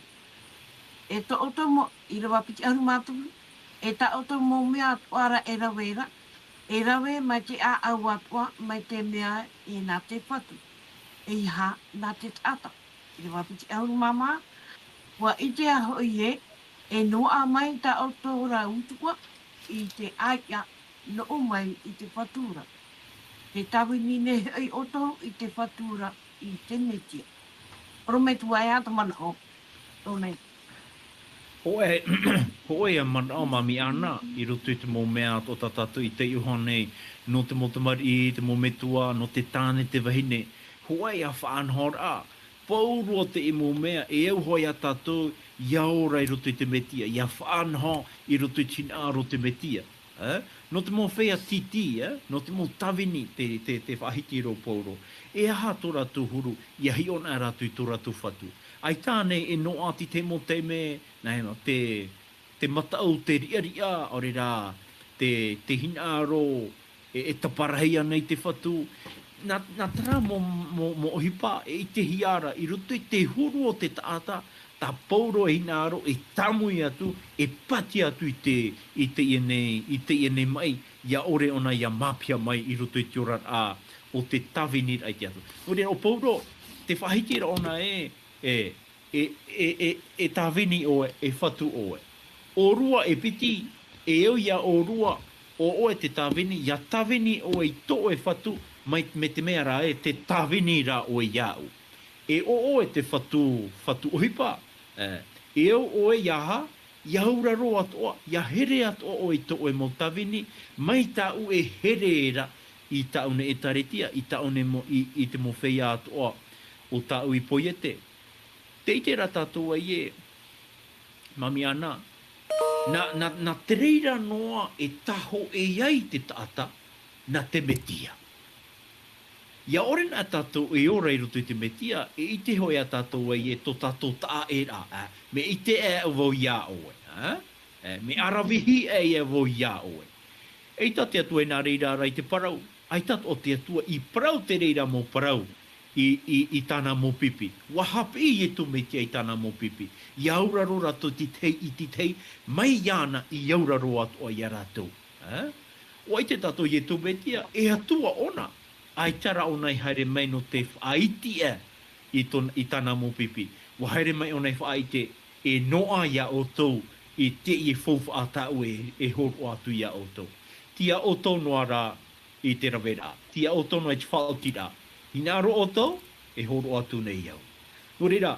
E tō ʻoutou mau, ʻīrava piti ʻahuru mā toru, e tā ʻoutou mau mea atoʻa ra e rave ra, e rave mai te ʻāʻau atoʻa, mai te mea e nā te fatu. ʻEiaha nā te taʻata. ʻĪrava piti ʻahuru mā maha, ʻua ʻite ā hoʻi ē, e noaʻa mai tā ʻoutou ra utuʻa i te ʻāiʻa noʻo mai i te fatu ra. Te tāvini nei hoʻi ʻoutou i te fatu ra i te Metia. ʻOrometua, e aha te manaʻo, ʻo nei? Hōʻē, hōʻē ā manaʻo, Mami Ana, i roto i te mau mea atoʻa tā tātou i taiʻo nei, nō te mau tamariʻi, te mau metua, nō te tāne, te vahine. Hōʻē ā faʻanahoraʻa, pauroa teie mau mea, e au hoʻi ia tātou, ʻia ora i roto i te Metia, ʻia faʻanaho i roto i te hinaʻaro o te Metia. E? Nō te mau feiā tītī, e? Nō te mau tāvini, te, te, te faʻahiti ra ʻo Pauro. E aha tō rātou huru, ʻia hiʻo na rātou i tō rātou fatu. ʻAita ānei e noaʻa i te mau taime, nā hea, te, te mataʻu, te riʻariʻa, ʻaore rā, te, te hinaʻaro, e, e taparahi ana i te fatu. Nā, nā terā mau, mau, mau ʻohipa, e ʻitehia ra, i roto i te huru o te taʻata, tā Pauro e hinaʻaro, e tāmui atu, e pātia atu i te, i teie nei, i teie nei maʻi, ʻia ʻore ʻōna ʻia māpīha mai i roto i te oraraʻa o te tāviniraʻa i te Atua. Nō reira, ʻo Pauro, tē faʻahiti ra ʻōna ē, e, e, e, e, e tāvini ʻoe, e fatu ʻoe. ʻOrua e piti, e au ia ʻorua, ʻo ʻoe te tāvini, ʻia tāvini ʻoe i tō ʻoe fatu, mai, mai te mea rā ē, tē tāvini ra ʻoe iāʻu. E ʻo ʻoe te fatu, fatu ʻohipa, e, e au ʻoe ʻia aha, ʻia auraro atoʻa, ʻia here atoʻa ʻoe i tō ʻoe mau tāvini, mai tāʻu e here ra i tāʻu nei ʻētāretia, i tāʻu nei mau, i, i te mau feiā atoʻa o tāʻu i poiete. Tē ʻite ra tātou ē, Mami Ana, nā, nā, nā te reira noa e tahoʻē ai te taʻata, nā te Metia. ʻIa ʻore na tātou e ora i roto i te Metia, e ʻite hoʻi ā tātou ē, tō tātou taʻaʻēraʻa, ā, mea ʻite aʻe vau iā ʻoe, ā? Ā, mea ʻaravihi aʻe vau iā ʻoe. ʻAita te Atua i nā reira ra i te parau. ʻAita atoʻa te Atua i parau te reira mau parau i, i, i tāna mau pipi. ʻUa haʻapiʻi Iesu Mesia i tāna mau pipi. I auraro rātou i te tahi, i te tahi, mai iāna i auraro atoʻa ia rātou. Ā? ʻUa ʻite tātou Iesu Mesia, e Atua ʻōna. ʻAita rā ʻōna i haere mai nō te faʻaʻite ā i tōna, i tāna mau pipi. ʻUa haere mai ʻōna i faʻaʻite, e noaʻa ia ʻoutou i teie faufaʻa tāʻu e, e hōroʻa atu ia ʻoutou. Tei ia ʻoutou noa rā i te raveraʻa. Tei ia ʻoutou noa i te faʻaotiraʻa. Hinaʻaro ʻoutou, e hōroʻa atu nei au. Nō reira,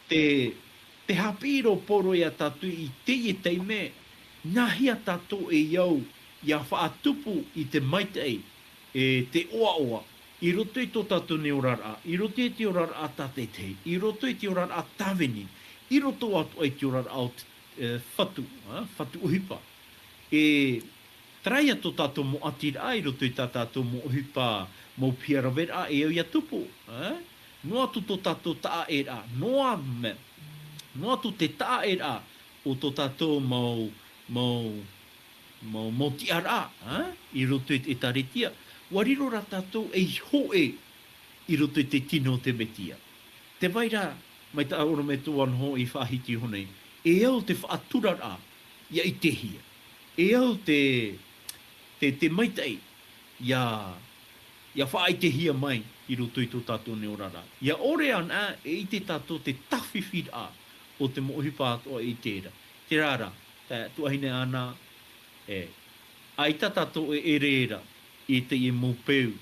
te, te haʻapiʻi ra ʻo Paulo ia tātou i teie taime, nāhea tātou e au ia faʻatupu i te maitaʻi, e te ʻoaʻoa, i roto i tō tātou nei oraraʻa, i roto i te oraraʻa tātaʻitahi, i roto i te oraraʻa tāvini, i roto atoʻa i te oraraʻa o te, e, fatu, ā, fatu ʻohipa. E, terā ia tō tātou mau ʻatiraʻa, i roto i tā tātou mau ʻohipa, mau piha raveraʻa, e au ia tupu, ā? Noa atu tō tātou taʻaʻēraʻa, noa me, noa atu te taʻaʻēraʻa o tō tātou mau, mau, mau, mau tiʻaraʻa, ā? I roto i te ʻĒtārētia, ʻua riro rā tātou ei hōʻē i roto i te tino o te Mesia. Tē vai ra, mai tā ʻorometua noa i faʻahiti iho nei, e au te faʻaturaraʻa ia ʻitehia. E au te, te, te maitaʻi ia, ia faʻaʻitehia mai i roto i tō tātou nei oraraʻa. ʻIa ʻore anaʻe e ʻite tātou te tāfifiraʻa o te mau ʻohipa atoʻa i terā. Terā rā, tā tuahine Ana, e, ʻaita tātou e ʻere ra i teie mau peu,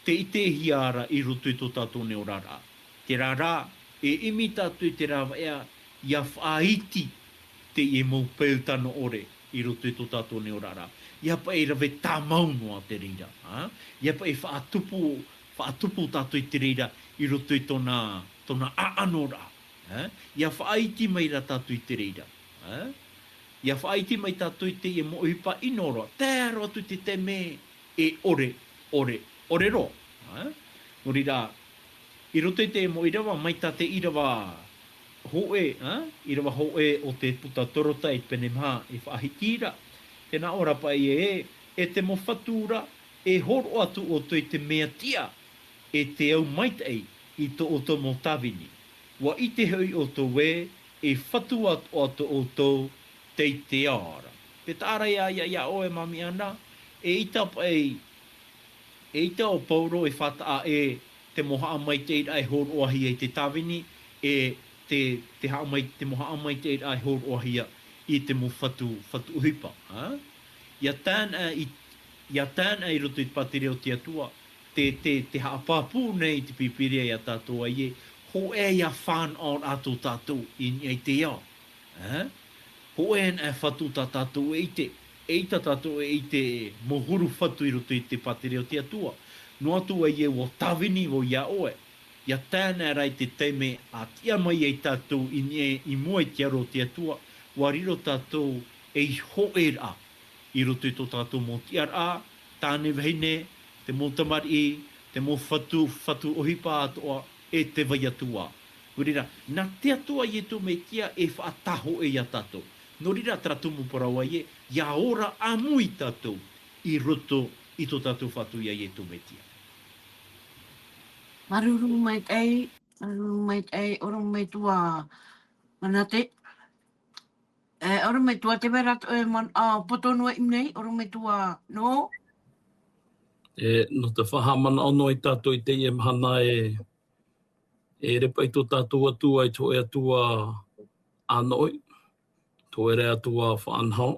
tē ʻitehia ra i roto i tō tātou nei oraraʻa. Terā rā, e ʻimi tātou i te rāveʻa, ʻia faʻaiti teie mau peu tano ʻore i roto i tō tātou nei oraraʻa. ʻIa paʻi rave tāmau noa te reira, ā? ʻIa paʻi faʻatupu, faʻatupu tātou i te reira i roto i tōna, tōna ʻaʻanoraʻa, ā? ʻIa faʻaiti mai ra tātou i te reira, ā? ʻIa faʻaiti mai tātou i teie mau ʻohipa ʻino roa, tae roa atu i te taime e ʻore, ʻore, ʻore roa. Ā? Nō reira, i roto i te mau ʻīrava, mai tā te ʻīrava hōʻē, ā? ʻĪrava hōʻē o te puta Torotai pene maha e faʻahiti ra. Tē nā ʻō ra paʻi ē, e te mau fatu ra, e hōroʻa atu ʻoutou i te mea tiʻa, e te au maitaʻi i tō ʻoutou mau tāvini. ʻUa ʻite hoʻi ʻoutou ē, e fatu atoʻa tō ʻoutou tei te ao ra. Te taʻa ra ia, ia, ia ʻoe Mami Ana, eʻita paʻi, eʻita ʻo Paulo e faʻataʻa ē te mau haʻamaitaʻiraʻa e hōroʻahia i te tāvini, e te, te haʻamai-, te mau haʻamaitaʻiraʻa e hōroʻahia i te mau fatu, fatu ʻohipa, ā? ʻIa tae noa i, ʻia tae noa i roto i te pātireia o te Atua, te, te, te haʻapāpū nei te Pīpīria ia tātou ē, hōʻē ia fānaʻoraʻa tō tātou i niʻa i te ao. Ā? Hōʻē anaʻe fatu tā tātou e ʻite, eʻita tātou e ʻite mau huru fatu i roto i te pātireia o te Atua. Noa atu ē ʻua tāvini vau ia ʻoe. ʻIa tae noa ra i te taime ʻa tiʻa mai ai tātou i niʻa i mua i te aro o te Atua, ʻua riro tātou ei hōʻēraʻa i roto i tō tātou mau tiʻaraʻa, tāne vahine, te mau tamariʻi, te mau fatu, fatu ʻohipa atoʻa, e te vai atu ā. Nō reira, nā te Atua Iesu Mesia e faʻatā hōʻē ia tātou. Nō reira, terā tumu parau ē, ʻia ora ʻāmui tātou i roto i tō tātou Fatu ia Iesu Mesia. Māuruuru maitaʻi, māuruuru maitaʻi, ʻorometua Manate. E, ʻorometua, tē vai ra atoʻa e man-, a, poto noa i ʻō nei, ʻorometua nō. E, nō te faʻahaʻamanaʻo noa ia tātou i teie mahana e, e ʻere paʻi tō tātou Atua i te hōʻē Atua ʻānoʻi, te hōʻē Atua faʻanaho.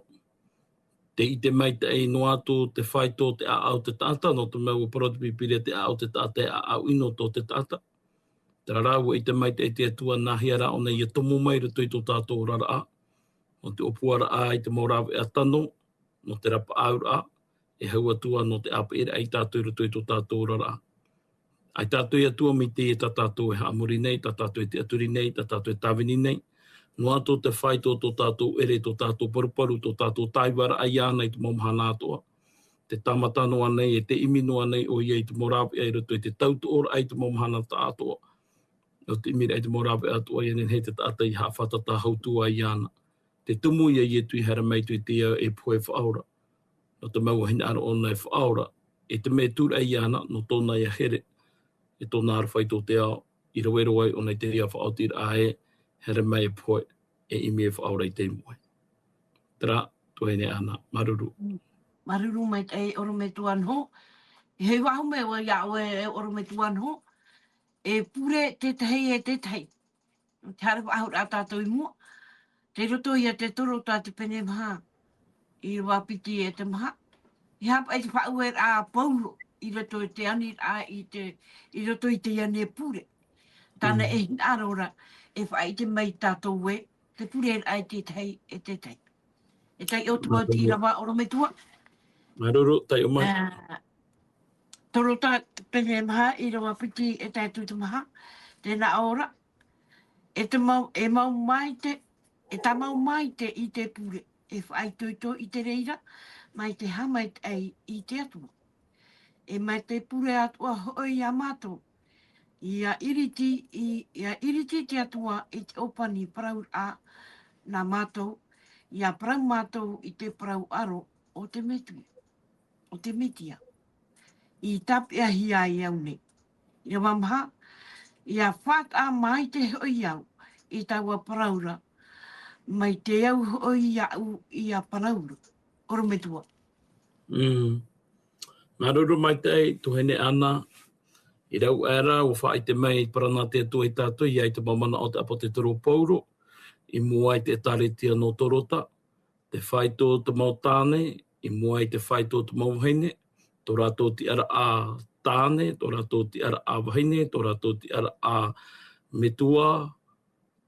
Tē ʻite maitaʻi noa atu te fāito o te ʻāʻau o te taʻata, nō te mea ʻua parau te Pīpīria te ʻāʻau o te taʻata e ʻāʻau ʻino tō te taʻata. Terā rā, ʻua ʻite maitaʻi te Atua nāhea rā ʻōna ʻia tomo mai i roto i tō tātou oraraʻa, nō te ʻōpuaraʻa i te mau rāveʻa tano, nō te rapaʻauraʻa, e hau atu ā nō te ʻāpeʻeraʻa ia tātou i roto i tō tātou oraraʻa. ʻAita atoʻa e Atua mai teie tā tātou e haʻamori nei, tā tātou e tiʻaturi nei, tā tātou e tāvini nei. Noa atu te fāito o tō tātou ʻere, tō tātou paruparu, tō tātou tāivaraʻa iāna i te mau mahana atoʻa. Tē tāmata noa nei, e tē ʻimi noa nei ʻoia i te mau rāveʻa i roto i te tautoʻoraʻa i te mau mahana atoʻa. Nō te ʻimiraʻa i te mau rāveʻa atoʻa, ʻia nehenehe te taʻata ʻia haʻafātata hau atu iāna. Te tumu ia Iesu i haere mai atu i te ao e pohe faʻaora. nō te mau hinaʻaro ʻōna e faʻaora, e te mea e tūraʻi iāna, nō tōna ia here, e tōna aroha i tō te ao, i rave roa ai ʻōna i te reira faʻaotiraʻa ē, haere mai e pohe, e ʻimi e faʻaora i te moʻe. Terā, tuahine Ana, māuruuru. Māuruuru maitaʻi, ʻorometua Noho. E hei faʻahou mai au iā ʻoe, e ʻorometua Noho. E pure tētahi e tētahi. Te haere faʻahou ra tātou i mua. Tei roto ia te Torota te pene maha. ʻĪrava piti e te maha. E haʻapaʻo i te faʻaueraʻa a Paulo, i roto i te ani ra, i te, i roto i teie nei pure. Tāna Mm. e hinaʻaro ra, e faʻaʻite mai tātou ē, te pure ra e tētahi, e tētahi. E taiʻo te mau Māuruuru. ʻĪrava ʻorometua. Māuruuru, taiʻo mai. Ā, Torota pene maha, ʻīrava piti e tae atu te maha, tēnā ʻō ra. E te mau, e mau maite, e tāmau maite i te pure, e faʻaitoito i te reira, mai te haʻamaitaʻi i te Atua. E mai te pure atoʻa hoʻi iā mātou, ia iriti, i, ia iriti te Atua i te ʻōpani parauraʻa nā mātou, ia parau mātou i te parau ʻaro o te Metua, o te Metia. I tāpeʻahia ai au nei. ʻĪrava maha, ia faʻataʻa maite hoʻi au i taua parau ra, mai te au hoʻi iāʻu ia parau ra. ʻOrometua. Mm. Māuruuru maitaʻi, tuahine Ana, i rave ra, ʻua faʻaʻite mai, parau nā te Atua iā tātou, ʻia ʻite mau manaʻo o te ʻāpōsetolo Paulo, i mua i te ʻēkālesia nō Torota, te faito o te mau tāne, i mua i te faito o te mau vahine, tō rātou tiʻaraʻa tāne, tō rātou tiʻaraʻa vahine, tō rātou tiʻaraʻa metua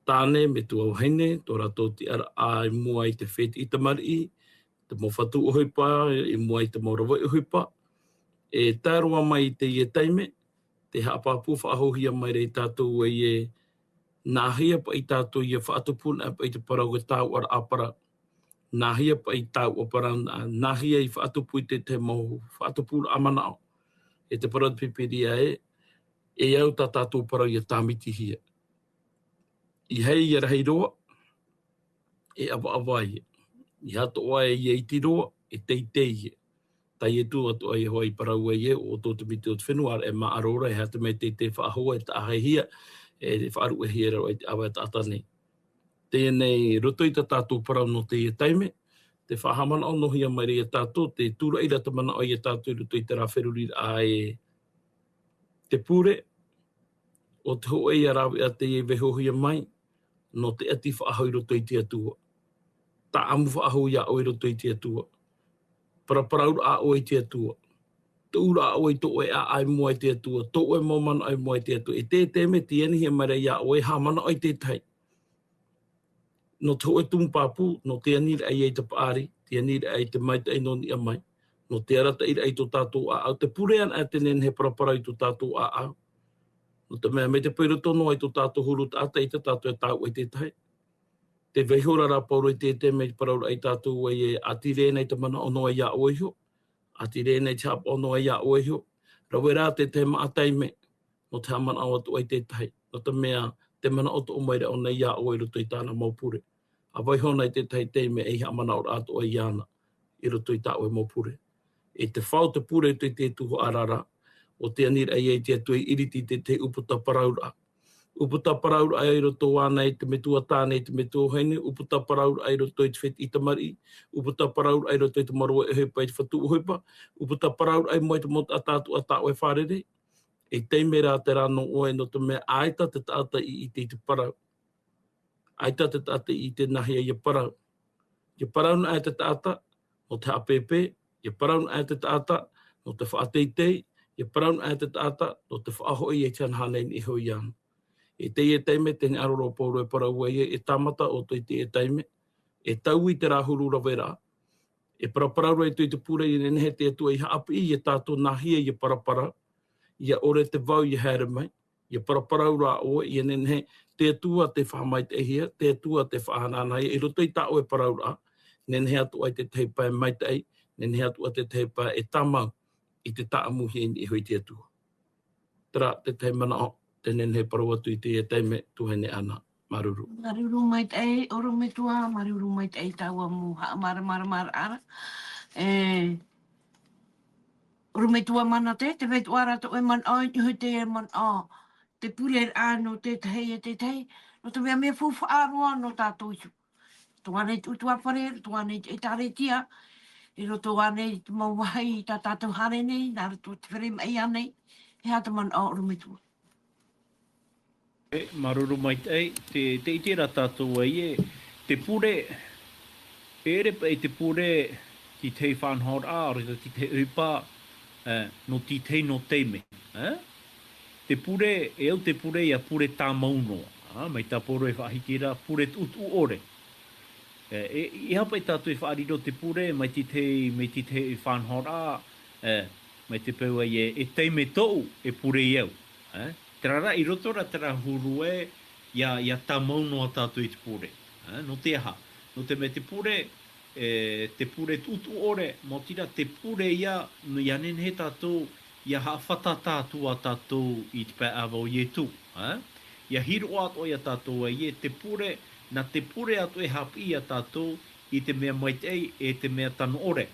tāne, metua vahine, tō rātou tiʻaraʻa i mua i te fētiʻi tamariʻi, te mau fatu ʻohipa, i mua i te mau rave ʻohipa. E tae roa mai i teie taime, tē haʻapāpū faʻahouhia mai ra iā tātou ē, nāhea paʻi tātou ʻia faʻatupu na paʻi te parau e taua ra parau. Nāhea paʻi taua parau, nā-, nāhea i faʻatupu i te, te mau faʻatupuraʻa manaʻo. E te parau te Pīpīria ē, e au tā tātou parau ʻia tāmitihia. ʻEiaha ia rahi roa, e ʻavaʻava ia. ʻEiaha atoʻa ia iti roa, e teitei ia. Taiʻo atu atoʻa Iehova i parau ē, ʻo tō te miti o te fenua, e māʻaro ra, e aha te mea e teitei faʻahou, e taʻahehia, e faʻaruʻehia ra i te ʻāvae taʻata nei. Teie nei, roto i tā tātou parau nō teie taime, tē faʻahaʻamanaʻo noa hia mai ra iā tātou, tē tūraʻi ra te manaʻo iā tātou i roto i terā feruriraʻa ē, te pure, ʻo te hōʻē ia rāveʻa teie i vaihohia mai, nō te ʻati faʻahou i roto i te Atua. Tāʻamu faʻahou iā ʻoe i roto i te Atua. Paraparau ra ʻoe i te Atua. Tuʻu ra ʻoe i tō ʻoe ʻāʻau i mua i te Atua. Tō ʻoe mau manaʻo i mua i te Atua. I te, te mea tē anihia mai ra iā ʻoe, haʻamanaʻo i te tahi. Nō te hōʻē tumu pāpū, nō te aniraʻa ia i te paʻari, te aniraʻa i te maitaʻi nō niʻa mai, nō te arataʻiraʻa i tō tātou ʻāʻau, te pure anaʻe tē nehenehe e paraparau i tō tātou ʻāʻau. Nō te mea, mai te peu i roto noa i tō tātou huru taʻata, ʻaita tātou e taoʻa i te tahi. Tē vaiho ra rā Paulo i te, te mea i parauraʻa iā tātou ē, e ʻati rē na i te manaʻo noa iā ʻoe iho, ʻati rē na i te haʻapaʻo noa iā ʻoe iho, rave rā te, te maʻa taime, nō te haʻamanaʻo atu ai te tahi, nō te mea, tē manaʻo atoʻa mai ra ʻōna iā ʻoe i roto i tāna mau pure. ʻA vaiho na i te tahi taime ei haʻamanaʻo ra atoʻa iāna, i roto i tā ʻoe mau pure. E te fā o te pure i te, te tuhaʻa ra, ʻo te aniraʻa ia i te Atua i iriti i te, te ʻūputa parauraʻa. ʻŪputa parauraʻa i roto ānei i te metua tāne, i te metua vahine, ʻūputa parauraʻa i roto i te fētiʻi tamariʻi, ʻūputa parauraʻa i roto i te mau rave ʻohipa, i te fatu ʻohipa, ʻūputa parauraʻa i mua i te mau taʻata atoʻa tā ʻoe e fārerei. E taime rā terā nō ʻoe, nō te mea ʻaita te taʻata i ʻite i te parau. ʻAita te taʻata i ʻite nāhea ʻia parau. ʻIa parau anaʻe te taʻata, nō te haʻapēpē, ʻia parau anaʻe te taʻata, nō te faʻateitei, ʻia parau anaʻe te taʻata, nō te faʻahoʻi i te hanahana i niʻa iho iāna. I teie taime, tē hinaʻaro ra Paulo e parau ai ē, e tāmata ʻoutou i teie taime, e taui terā huru raveraʻa, e paraparau ra ʻoutou i te pure, ʻia nehenehe te Atua i haʻapiʻi iā tātou nāhea ʻia paraparau, ʻia ʻore te vau ʻia haere mai, ʻia paraparau rā ʻoe, ʻia nehenehe te Atua tē faʻamaitaʻihia, te Atua tē faʻahanahanahia, i roto i tā ʻoe parauraʻa, nehenehe atoʻa te tahi pae maitaʻi, nehenehe atoʻa te tahi pae e tāmau i te tāʻamuhia i niʻa iho i te Atua. Terā te tahi manaʻo, tē nehenehe e parau atu i teie taime, tuahine Ana. Māuruuru. Māuruuru maitaʻi, ʻorometua, māuruuru maitaʻi i taua mau haʻamāramaramaraʻa ra. E, ʻorometua Manate, te metua ra tō ʻoe manaʻo, i niʻa i te manaʻo, te pure ra nō tētahi e tētahi, nō te mea mea faufaʻa roa nō tātou iho. Roto ānei te ʻutuāfare, roto ānei te ʻētāretia, i roto ānei te mau vāhi tā tātou haere nei, nā roto te fare maʻi ānei, e aha te manaʻo ʻorometua. E, māuruuru maitaʻi, te, te ʻite ra tātou ē, te pure, e ʻere paʻi te pure, tētahi faʻanahoraʻa, ʻaore rā tētahi ʻohipa, e, nō tētahi nō taime, e? Te pure, e au te pure ia pure tāmau noa, a, mai tā Pauro e faʻahiti ra, pure tuʻutuʻu ʻore. E, e, e aha paʻi tātou e faʻariro te pure, mai tētahi, mai tētahi faʻanahoraʻa, e, mai te peu ē, e taime tōʻu, e pure au. E, terā rā, i roto rā terā huru ē, ia, ia tāmau noa tātou i te pure. E, nō te aha? Nō te mea te pure, e, te pure tuʻutuʻu ʻore, maoti rā te pure ia, nō ia nehenehe tātou, ia haʻafātata atu ā tātou i te pae ʻāvae o Ietu. E, ia hiroʻa atoʻa ia tātou ē, te pure, nā te pure atoʻa e haʻapiʻi ia tātou i te mea maitaʻi, e te mea tano ʻore.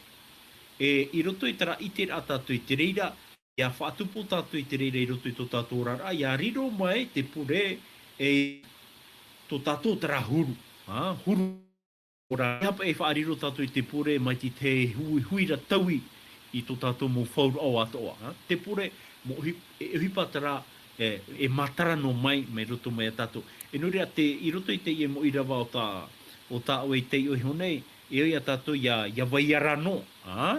E, i roto i terā ʻiteraʻa tātou i te reira, ia faʻatupu tātou i te reira i roto i tō tātou oraraʻa, ia riro mai te pure e tō tātou terā huru, a, huru ora. Ia paʻi e faʻariro tātou i te pure mai tētahi hui, huira taui i tō tātou mau fauraʻo atoʻa, a. Te pure, mau ʻohi-, e, ʻohipa terā, e, e matara noa mai, mai roto mai ia tātou. E nō reira te, i roto i teie mau ʻīrava o tā, o tā ʻoe i taiʻo iho nei, e ʻo ia tātou ia, ia vai ara noa, a?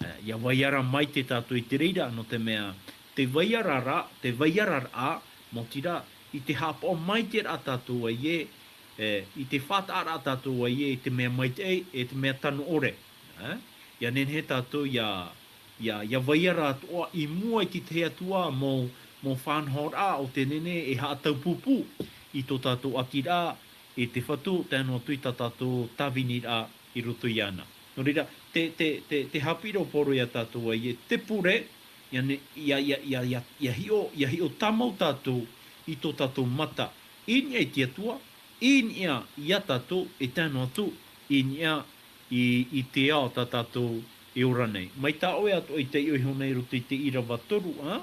E, ia vai ara maitaʻi tātou i te reira, nō te mea, te vai ara rā, te vai ara rā, maoti rā, i te haʻapaʻo maitaʻi ra tātou ē, e, i te faʻataʻa ra tātou ē, i te mea maitaʻi, e te mea tano ʻore. E? Ia nehenehe tātou ia, ia, ia vai ara atoʻa i mua i te tahi atu ā mau, mau faʻanahoraʻa o te nehenehe e haʻataupupū i tō tātou ʻatiraʻa, e te Fatu, tae noa atu i tā tātou tāviniraʻa i roto iāna. Nō reira, te, te, te, te haʻapiʻiraʻa o Pauro ia tātou ē, te pure, ia ne-, ia, ia, ia, ia, ia hiʻo, ia hiʻo tāmau tātou i tō tātou mata, i niʻa i te Atua, i niʻa ia tātou, e tae noa atu, i niʻa i, i te ao tā tātou e ora nei. Mai tā ʻoe atoʻa i taiʻo iho nei i roto i te ʻīrava toru, a?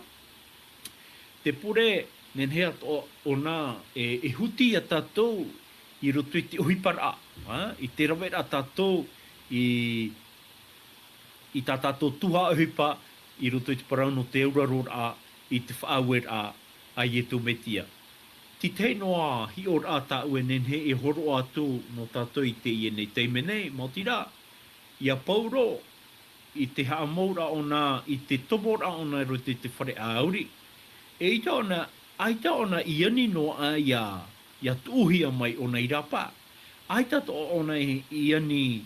Te pure, nehenehe atoʻa ʻōna e, e huti ia tātou i roto i te ʻohiparaʻa, a? I te raveraʻa tātou i, i tā tātou tuhaʻa ʻohipa i roto i te parau nō te auraroraʻa i te faʻaueraʻa a Ietu Metia. Te tahi noa hiʻoraʻa tāʻu e nehenehe e hōroʻa atu nō tātou i teie nei taime nei, maoti rā, ia Pauro, i te haʻamouraʻa ʻōna, i te tomoraʻa ʻōna i roto i te fare ʻāuri. ʻAita ʻōna, ʻaita ʻōna i ani noa aʻe ia, ia tuʻuhia mai ʻōna i rāpae. ʻAita atoʻa ʻōna i, i ani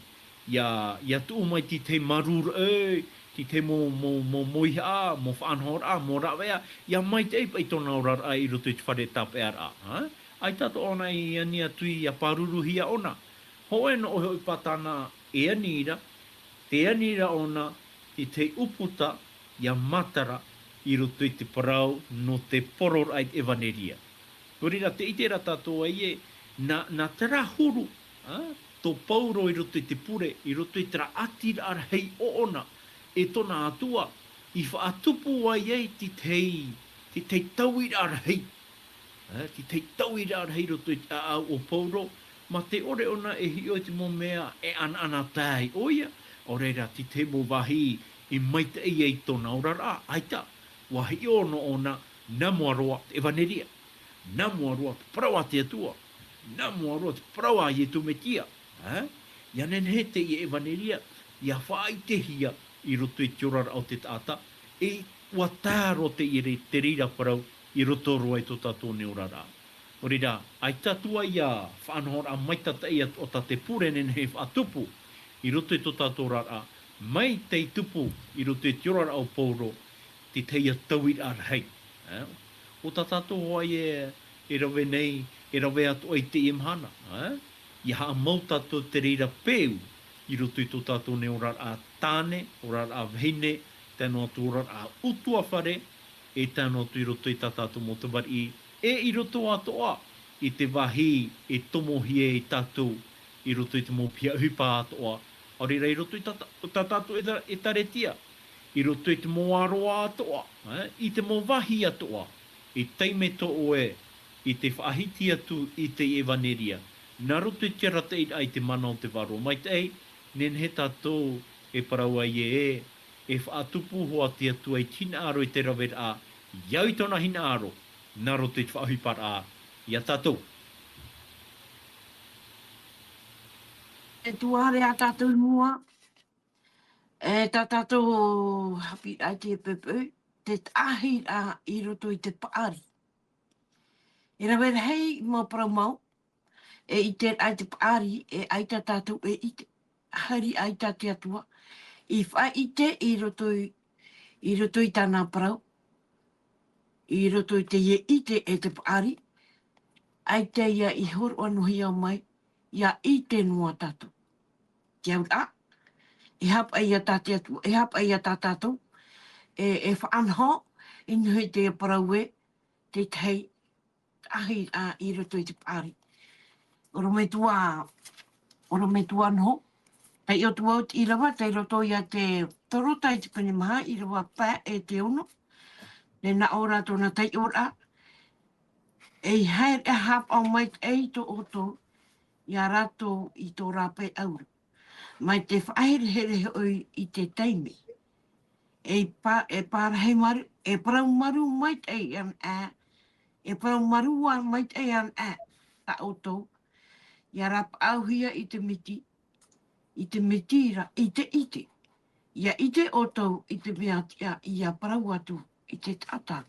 ia, ia tuʻu mai te tahi marū raʻe, te tahi mau, mau, mau, mau mauihaʻa, mau faʻanahoraʻa, mau rāveʻa, ia maitaʻi paʻi tōna oraraʻa i roto i te fare tāpeʻaraʻa, ha? ʻAita atoʻa ʻōna i ani atu ia pāruruhia ʻōna. Hōʻē noa ʻohipa tāna e ani ra, tē ani ra ʻōna te tahi ʻūputa ia matara i roto i te parau nō te pororaʻa i te ʻevaneria. Nō reira, tē ʻite ra tātou ē, nā, nā terā huru, ā, tō Pauro i roto i te pure, i roto i terā ʻatiraʻa rahi ʻoʻona, e tōna Atua, i faʻatupu ai ai te tahi, te tahi tauiraʻa rahi. Ā, te tahi tauiraʻa rahi i roto i te ʻāʻau o Pauro, mā te ʻore ʻōna e hiʻo i te mau mea e ʻanaʻanatae ai ʻoia, ʻo reira te tahi mau vāhi i maitaʻi ai tōna oraraʻa, ʻaita, ʻua hiʻo noa ʻōna, nā mua roa te ʻevaneria, nā mua roa te parau a te Atua, nā mua roa te parau a Ietu Metia, ā? ʻIa nehenehe teie ʻevaneria, ʻia faʻaʻitehia i roto i te oraraʻa o te taʻata, e ʻua tae roa teie re-, te reira parau i roto roa i tō tātou nei oraraʻa. Nō reira, ʻaita atu ā ia faʻanahoraʻa maitataʻi atoʻa tā te pure nehenehe e faʻatupu i roto i tō tātou oraraʻa, mai tei tupu i roto i te oraraʻa o Pauro, te tahi tauiraʻa rahi. Ā? ʻO tā tātou hoʻi e, e rave nei, e rave atoʻa i teie mahana, ā? ʻIa haʻamau tātou te reira peu i roto i tō tātou nei oraraʻa tāne, oraraʻa vahine, tae noa atu oraraʻa ʻutuāfare, e tae noa atu i roto i tā tātou mau tamariʻi, e i roto atoʻa i te vāhi e tomohia ai tātou i roto i te mau piha ʻohipa atoʻa, ʻaore rā i roto i tā, tā, tā tātou ʻeta-, ʻētāretia, i roto i te mau ʻāroa atoʻa, ē, i te mau vāhi atoʻa, e taime tō ʻoe i te faʻahiti atu i te ʻevaneria, nā roto i te arataʻiraʻa i te mana o te Vārua Maitaʻi, nehenehe tātou e parau ai ē, e faʻatupu hoʻi te Atua i te hinaʻaro i te raveraʻa, i au i tōna hinaʻaro, nā roto i te faʻaʻohiparaʻa, iā tātou. E tuahine ā tātou i mua, e tā tātou haʻapiʻiraʻa i te poʻipoʻi, te taʻahiraʻa i roto i te paʻari. E rave rahi mau parau mau, e ʻite ai te paʻari, e ʻaita tātou e ʻite. Haere ʻaita te Atua, i faʻaʻite i roto i, i roto i tāna parau, i roto i teie ʻite e te paʻari, ʻaita ia i hōroʻa noa mai, ia ʻite noa tātou. Te auraʻa, e haʻapaʻo ia tā te Atua, e haʻapaʻo ia tā tātou, e, e faʻanaho, i niʻa i te parau ē, te tahi, tahi, ā, i roto i te paʻari. ʻOrometua, ʻorometua noa, taiʻo atu vau i te ʻīrava, tei roto ia te Torotai te pene maha, ʻīrava pae e te ono, nē nā ʻō ra tōna taiʻoraʻa, e haere ā haʻapaʻo maitaʻi tō ʻoutou, iā rātou i tō rāpae ʻaura. Mai te faʻaherehere hoʻi i te taime. E pa-, e pārahi maru, e parau maru maitaʻi ana ā, e parau maru ā maitaʻi ana ā, tā ʻoutou, ia rāpaʻauhia i te miti, i te miti ra, i te ʻite. Ia ʻite ʻoutou i te mea tiʻa, ia parau atu i te taʻata.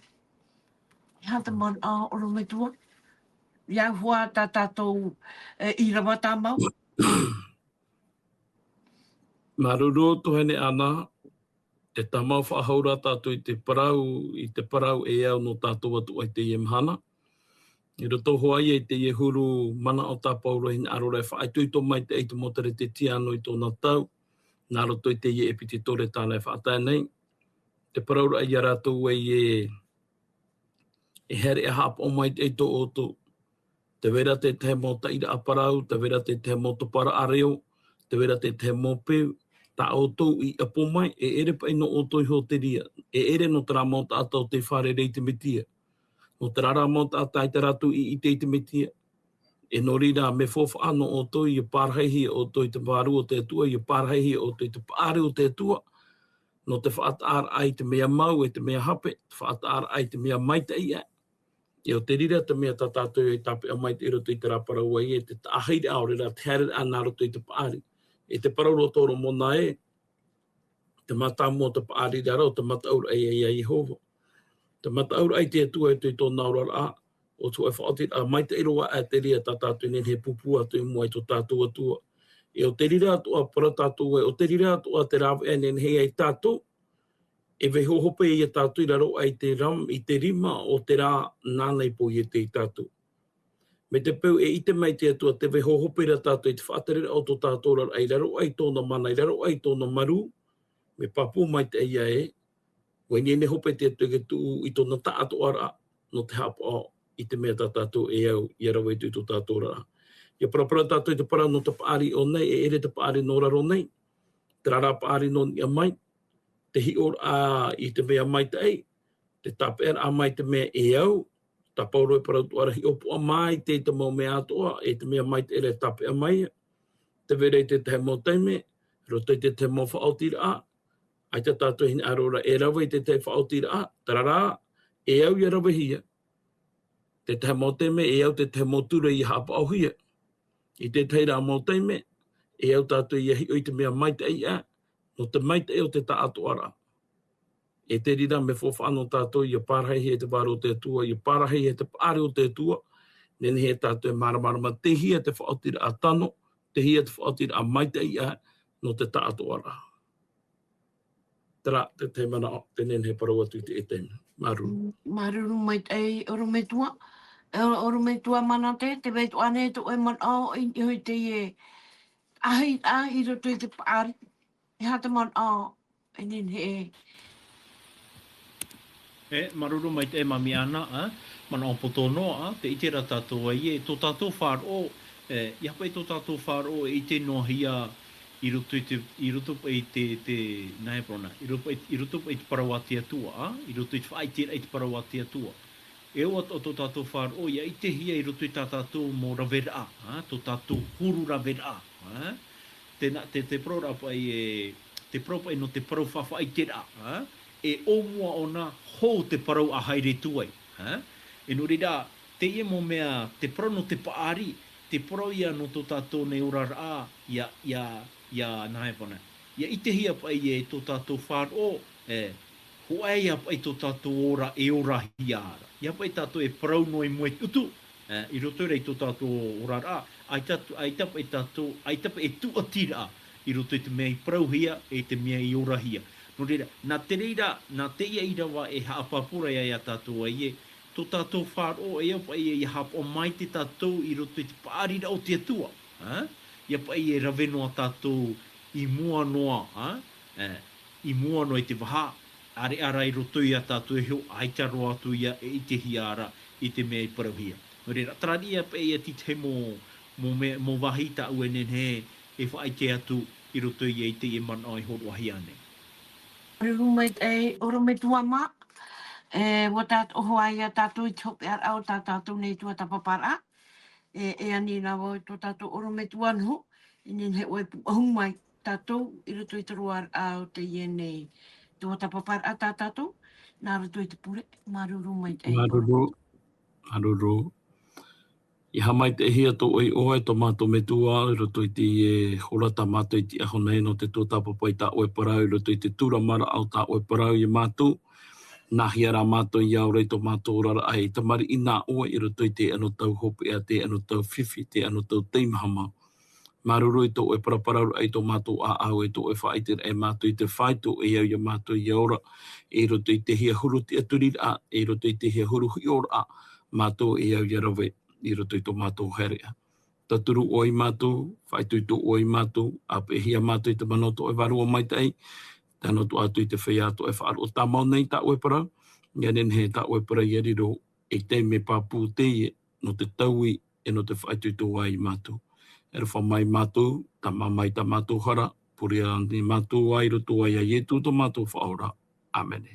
E aha te manaʻo, ʻorometua? Ia hua tā tātou, e, ʻīrava tāmau. Māuruuru tuahine Ana, e tāmau faʻahou rā tātou i te parau, i te parau e au nō tātou atoʻa i teie mahana. I roto hoʻi ia i teie huru manaʻo tā Paulo e hinaʻaro ra e faʻaitoito maitaʻi i te mau Teretetia nō i tōna tau, nā roto i teie ʻepitetola tāna e faʻatae nei. Te parauraʻa iā rātou ē, e haere ā haʻapaʻo maitaʻi tō ʻoutou. Tē vai ra te tahi mau taʻiraʻa parau, tē vai ra te tahi mau toparaʻa reo, tē vai ra te tahi mau peu, tā ʻoutou i ʻapo mai, e ʻere paʻi nō ʻoutou iho te reira, e ʻere nō terā mau taʻata ʻo tei fārerei i te Mesia. Nō terā rā mau taʻata ʻaita rātou i ʻite i te Mesia. E nō reira, mea faufaʻa nō ʻoutou, ʻia pārahihia ʻoutou i te Vārua o te Atua, ʻia pārahihia ʻoutou i te paʻari o te Atua, nō te faʻataʻaraʻa i te mea mau, e te mea hape, te faʻataʻaraʻa i te mea maitaʻi aʻe. E ʻo te reira te mea tā tātou e tāpeʻa maitaʻi i roto i terā parau ē, e te taʻahiraʻa, ʻaore rā te haereraʻa nā roto i te paʻari. E te parau ra ʻo Toromona ē, te mātāmua o te paʻari ra rā, ʻo te mataʻuraʻa ia, ia Iehova. Te mataʻuraʻa i te Atua e tō, i tōna oraraʻa, ʻo te hōʻē faʻaotiraʻa maitaʻi roa aʻe te reira tā tātou e nehenehe e pūpū atu i mua i tō tātou Atua. E ʻo te reira atoʻa, parau tātou ē, ʻo te reira atoʻa te rāveʻa e nehenehe ai tātou, e vaiiho hope ia tātou i raro aʻe i te ram-, i te rima o terā nāna i poiete ia tātou. Mai te peu e ʻite mai te Atua tē vaiiho hope ra tātou i te faʻatereraʻa o tō tātou oraraʻa i raro aʻe i tōna mana, i raro aʻe i tōna marū, mea pāpū maitaʻi ia ē, ʻua ineine hope te Atua e tuʻu i tōna taʻatoʻaraʻa, nō te haʻapaʻo i te mea tā tātou e au ʻia rave atu i tō tātou oraraʻa. ʻIa paraparau tātou i te parau nō te paʻari i ʻō nei, e ʻere te paʻari nō raro nei, terā rā paʻari nō niʻa mai, te hiʻoraʻa i te mea maitaʻi, te tāpeʻaraʻa mai te mea e au, tā Paulo e parau atoʻa ra, hiʻopoʻa mai te, te mau mea atoʻa, e te mea maitaʻi ra e tāpeʻa mai, tē vai ra i te tahi mau taime, roto i te tahi mau faʻaotiraʻa, ʻaita tātou e hinaʻaro ra e rave i te tahi faʻaotiraʻa, terā rā, e au ʻia ravehia. Te tahi mau taime, e au te tahi mau ture ʻia haʻapaʻohia. I te tahi rā mau taime, e au tātou ʻia hiʻo i te mea maitaʻi aʻe, nō te maitaʻi o te taʻatoʻaraʻa. E te reira mea faufaʻa nō tātou ʻia pārahihia e te Vārua o te Atua, ʻia pārahihia e te paʻari o te Atua, nehenehe tātou e māramarama, tei hea te faʻaotiraʻa tano, tei hea te faʻaotiraʻa maitaʻi aʻe, nō te taʻatoʻaraʻa. Terā te tahi manaʻo, te nehenehe e parau atu i teie taime. Māuruuru. Mm, māuruuru maitaʻi, ʻorometua. E, ʻorometua Manate, tē vai atoʻa ānei tō ʻoe manaʻo i, i teie, ā, i, ā, i roto i te paʻari. E aha te manaʻo, e nehenehe e. E, māuruuru maitaʻi Mami Ana, ā, manaʻo poto noa, ā, tē ʻite ra tātou ē, tō tātou faʻaroʻo, e, ʻia hape tō tātou faʻaroʻo e ʻite noa hia i roto i te, i roto paʻi i te, te, nā e parau na, i roto paʻi, i roto paʻi i te parau a te Atua, ā, i roto i te faʻaʻiteraʻa i te parau a te Atua. E ʻoaʻoa tō tātou faʻaroʻo, ʻia ʻitehia i roto i tā tātou mau raveraʻa, ā, tō tātou huru raveraʻa, ā. Tēnā, te, te parau ra paʻi e, te parau paʻi nō te parau faʻaʻiteraʻa, ā, e ʻōmua ʻōna hou te parau a haere atu ai, ā. E nō reira, teie mau mea, te parau nō te paʻari, te parau ia nō tō tātou nei oraraʻa, ʻia, ʻia, ʻia, nā e parau na, ʻia ʻitehia paʻi e tō tātou faʻaroʻo, e, hōʻē ia paʻi tō tātou ora e orahia ra. ʻIa paʻi tātou e parau noa i mua i te ʻutu, e, i roto ra i tō tātou oraraʻa, ʻaita, ʻaita paʻi tātou, ʻaita paʻi e tūʻatiraʻa i roto i te mea i parauhia, e te mea i orahia. Nō reira, nā te reira, nā teie ʻīrava e haʻapāpū ra ia, ia tātou ē, tō tātou faʻaroʻo e au paʻi ʻia haʻapaʻo maitaʻi tātou i roto i te paʻariraʻa o te Atua, ā? ʻIa paʻi e rave noa tātou i mua noa, ā? E, i mua noa i te vaha, ʻāreʻa rā i roto ia tātou e hiʻo, ʻaita roa atu ia e ʻitehia ra i te mea i parauhia. Nō reira, terā ia paʻi ia te tahi mau, mau mea, mau vāhi tāʻu e nehenehe e faʻaʻite atu i roto ia i teie manaʻo e hōroʻahia nei. Māuruuru maitaʻi, ʻorometua mā, e, ʻua tātou hoʻi ia tātou i te hopeʻaraʻa o tā tātou nei tuatāpaparaʻa. E, e ani rā vau i tō tātou ʻorometua Nuhu, e nehenehe ʻoe e pūʻohu mai tātou i roto i te roaraʻa o teie nei tuatāpaparaʻa tā tātou, nā roto i te pure, māuruuru maitaʻi. Māuruuru, māuruuru. ʻIa haʻamaitaʻihia tō ʻoe iʻoa e tō mātou Metua, i roto i te, e, hora tā mātou i te aho nei nō te tuatāpapa i tā ʻoe parau, i roto i te tūramaraʻa o tā ʻoe parau ia mātou. Nāhea rā mātou ʻia ora i tō mātou oraraʻa e tamariʻi nā ʻoe i roto i te anotau hopeʻa, te anotau fifi, te anotau teimaha mau. Māuruuru i tō ʻoe paraparauraʻa i tō mātou ʻāʻau, e tō ʻoe faʻaʻiteraʻa ia mātou i te faito e au ia mātou ʻia ora, i roto i te hia huru tiʻaturiraʻa, i roto i te hia huru hiʻoraʻa, mātou e au ʻia rave i roto i tō mātou haereʻa. Tauturu ʻoe ia mātou, faʻaitoito ʻoe ia mātou, ʻāpeʻehia mātou i te mana o tō ʻoe Vārua Maitaʻi, tae noa atu i te feiā tō ʻoe faʻaroʻo tāmau nei tā ʻoe parau, ʻia nehenehe tā ʻoe parau ʻia riro ei taime pāpū teie nō te taui e nō te faʻaitoito ai ia mātou. E aroha mai mātou, tāmā mai tā mātou hara, pure ānei mātou i roto ia Ietu tō mātou Faʻaora. ʻĀmene.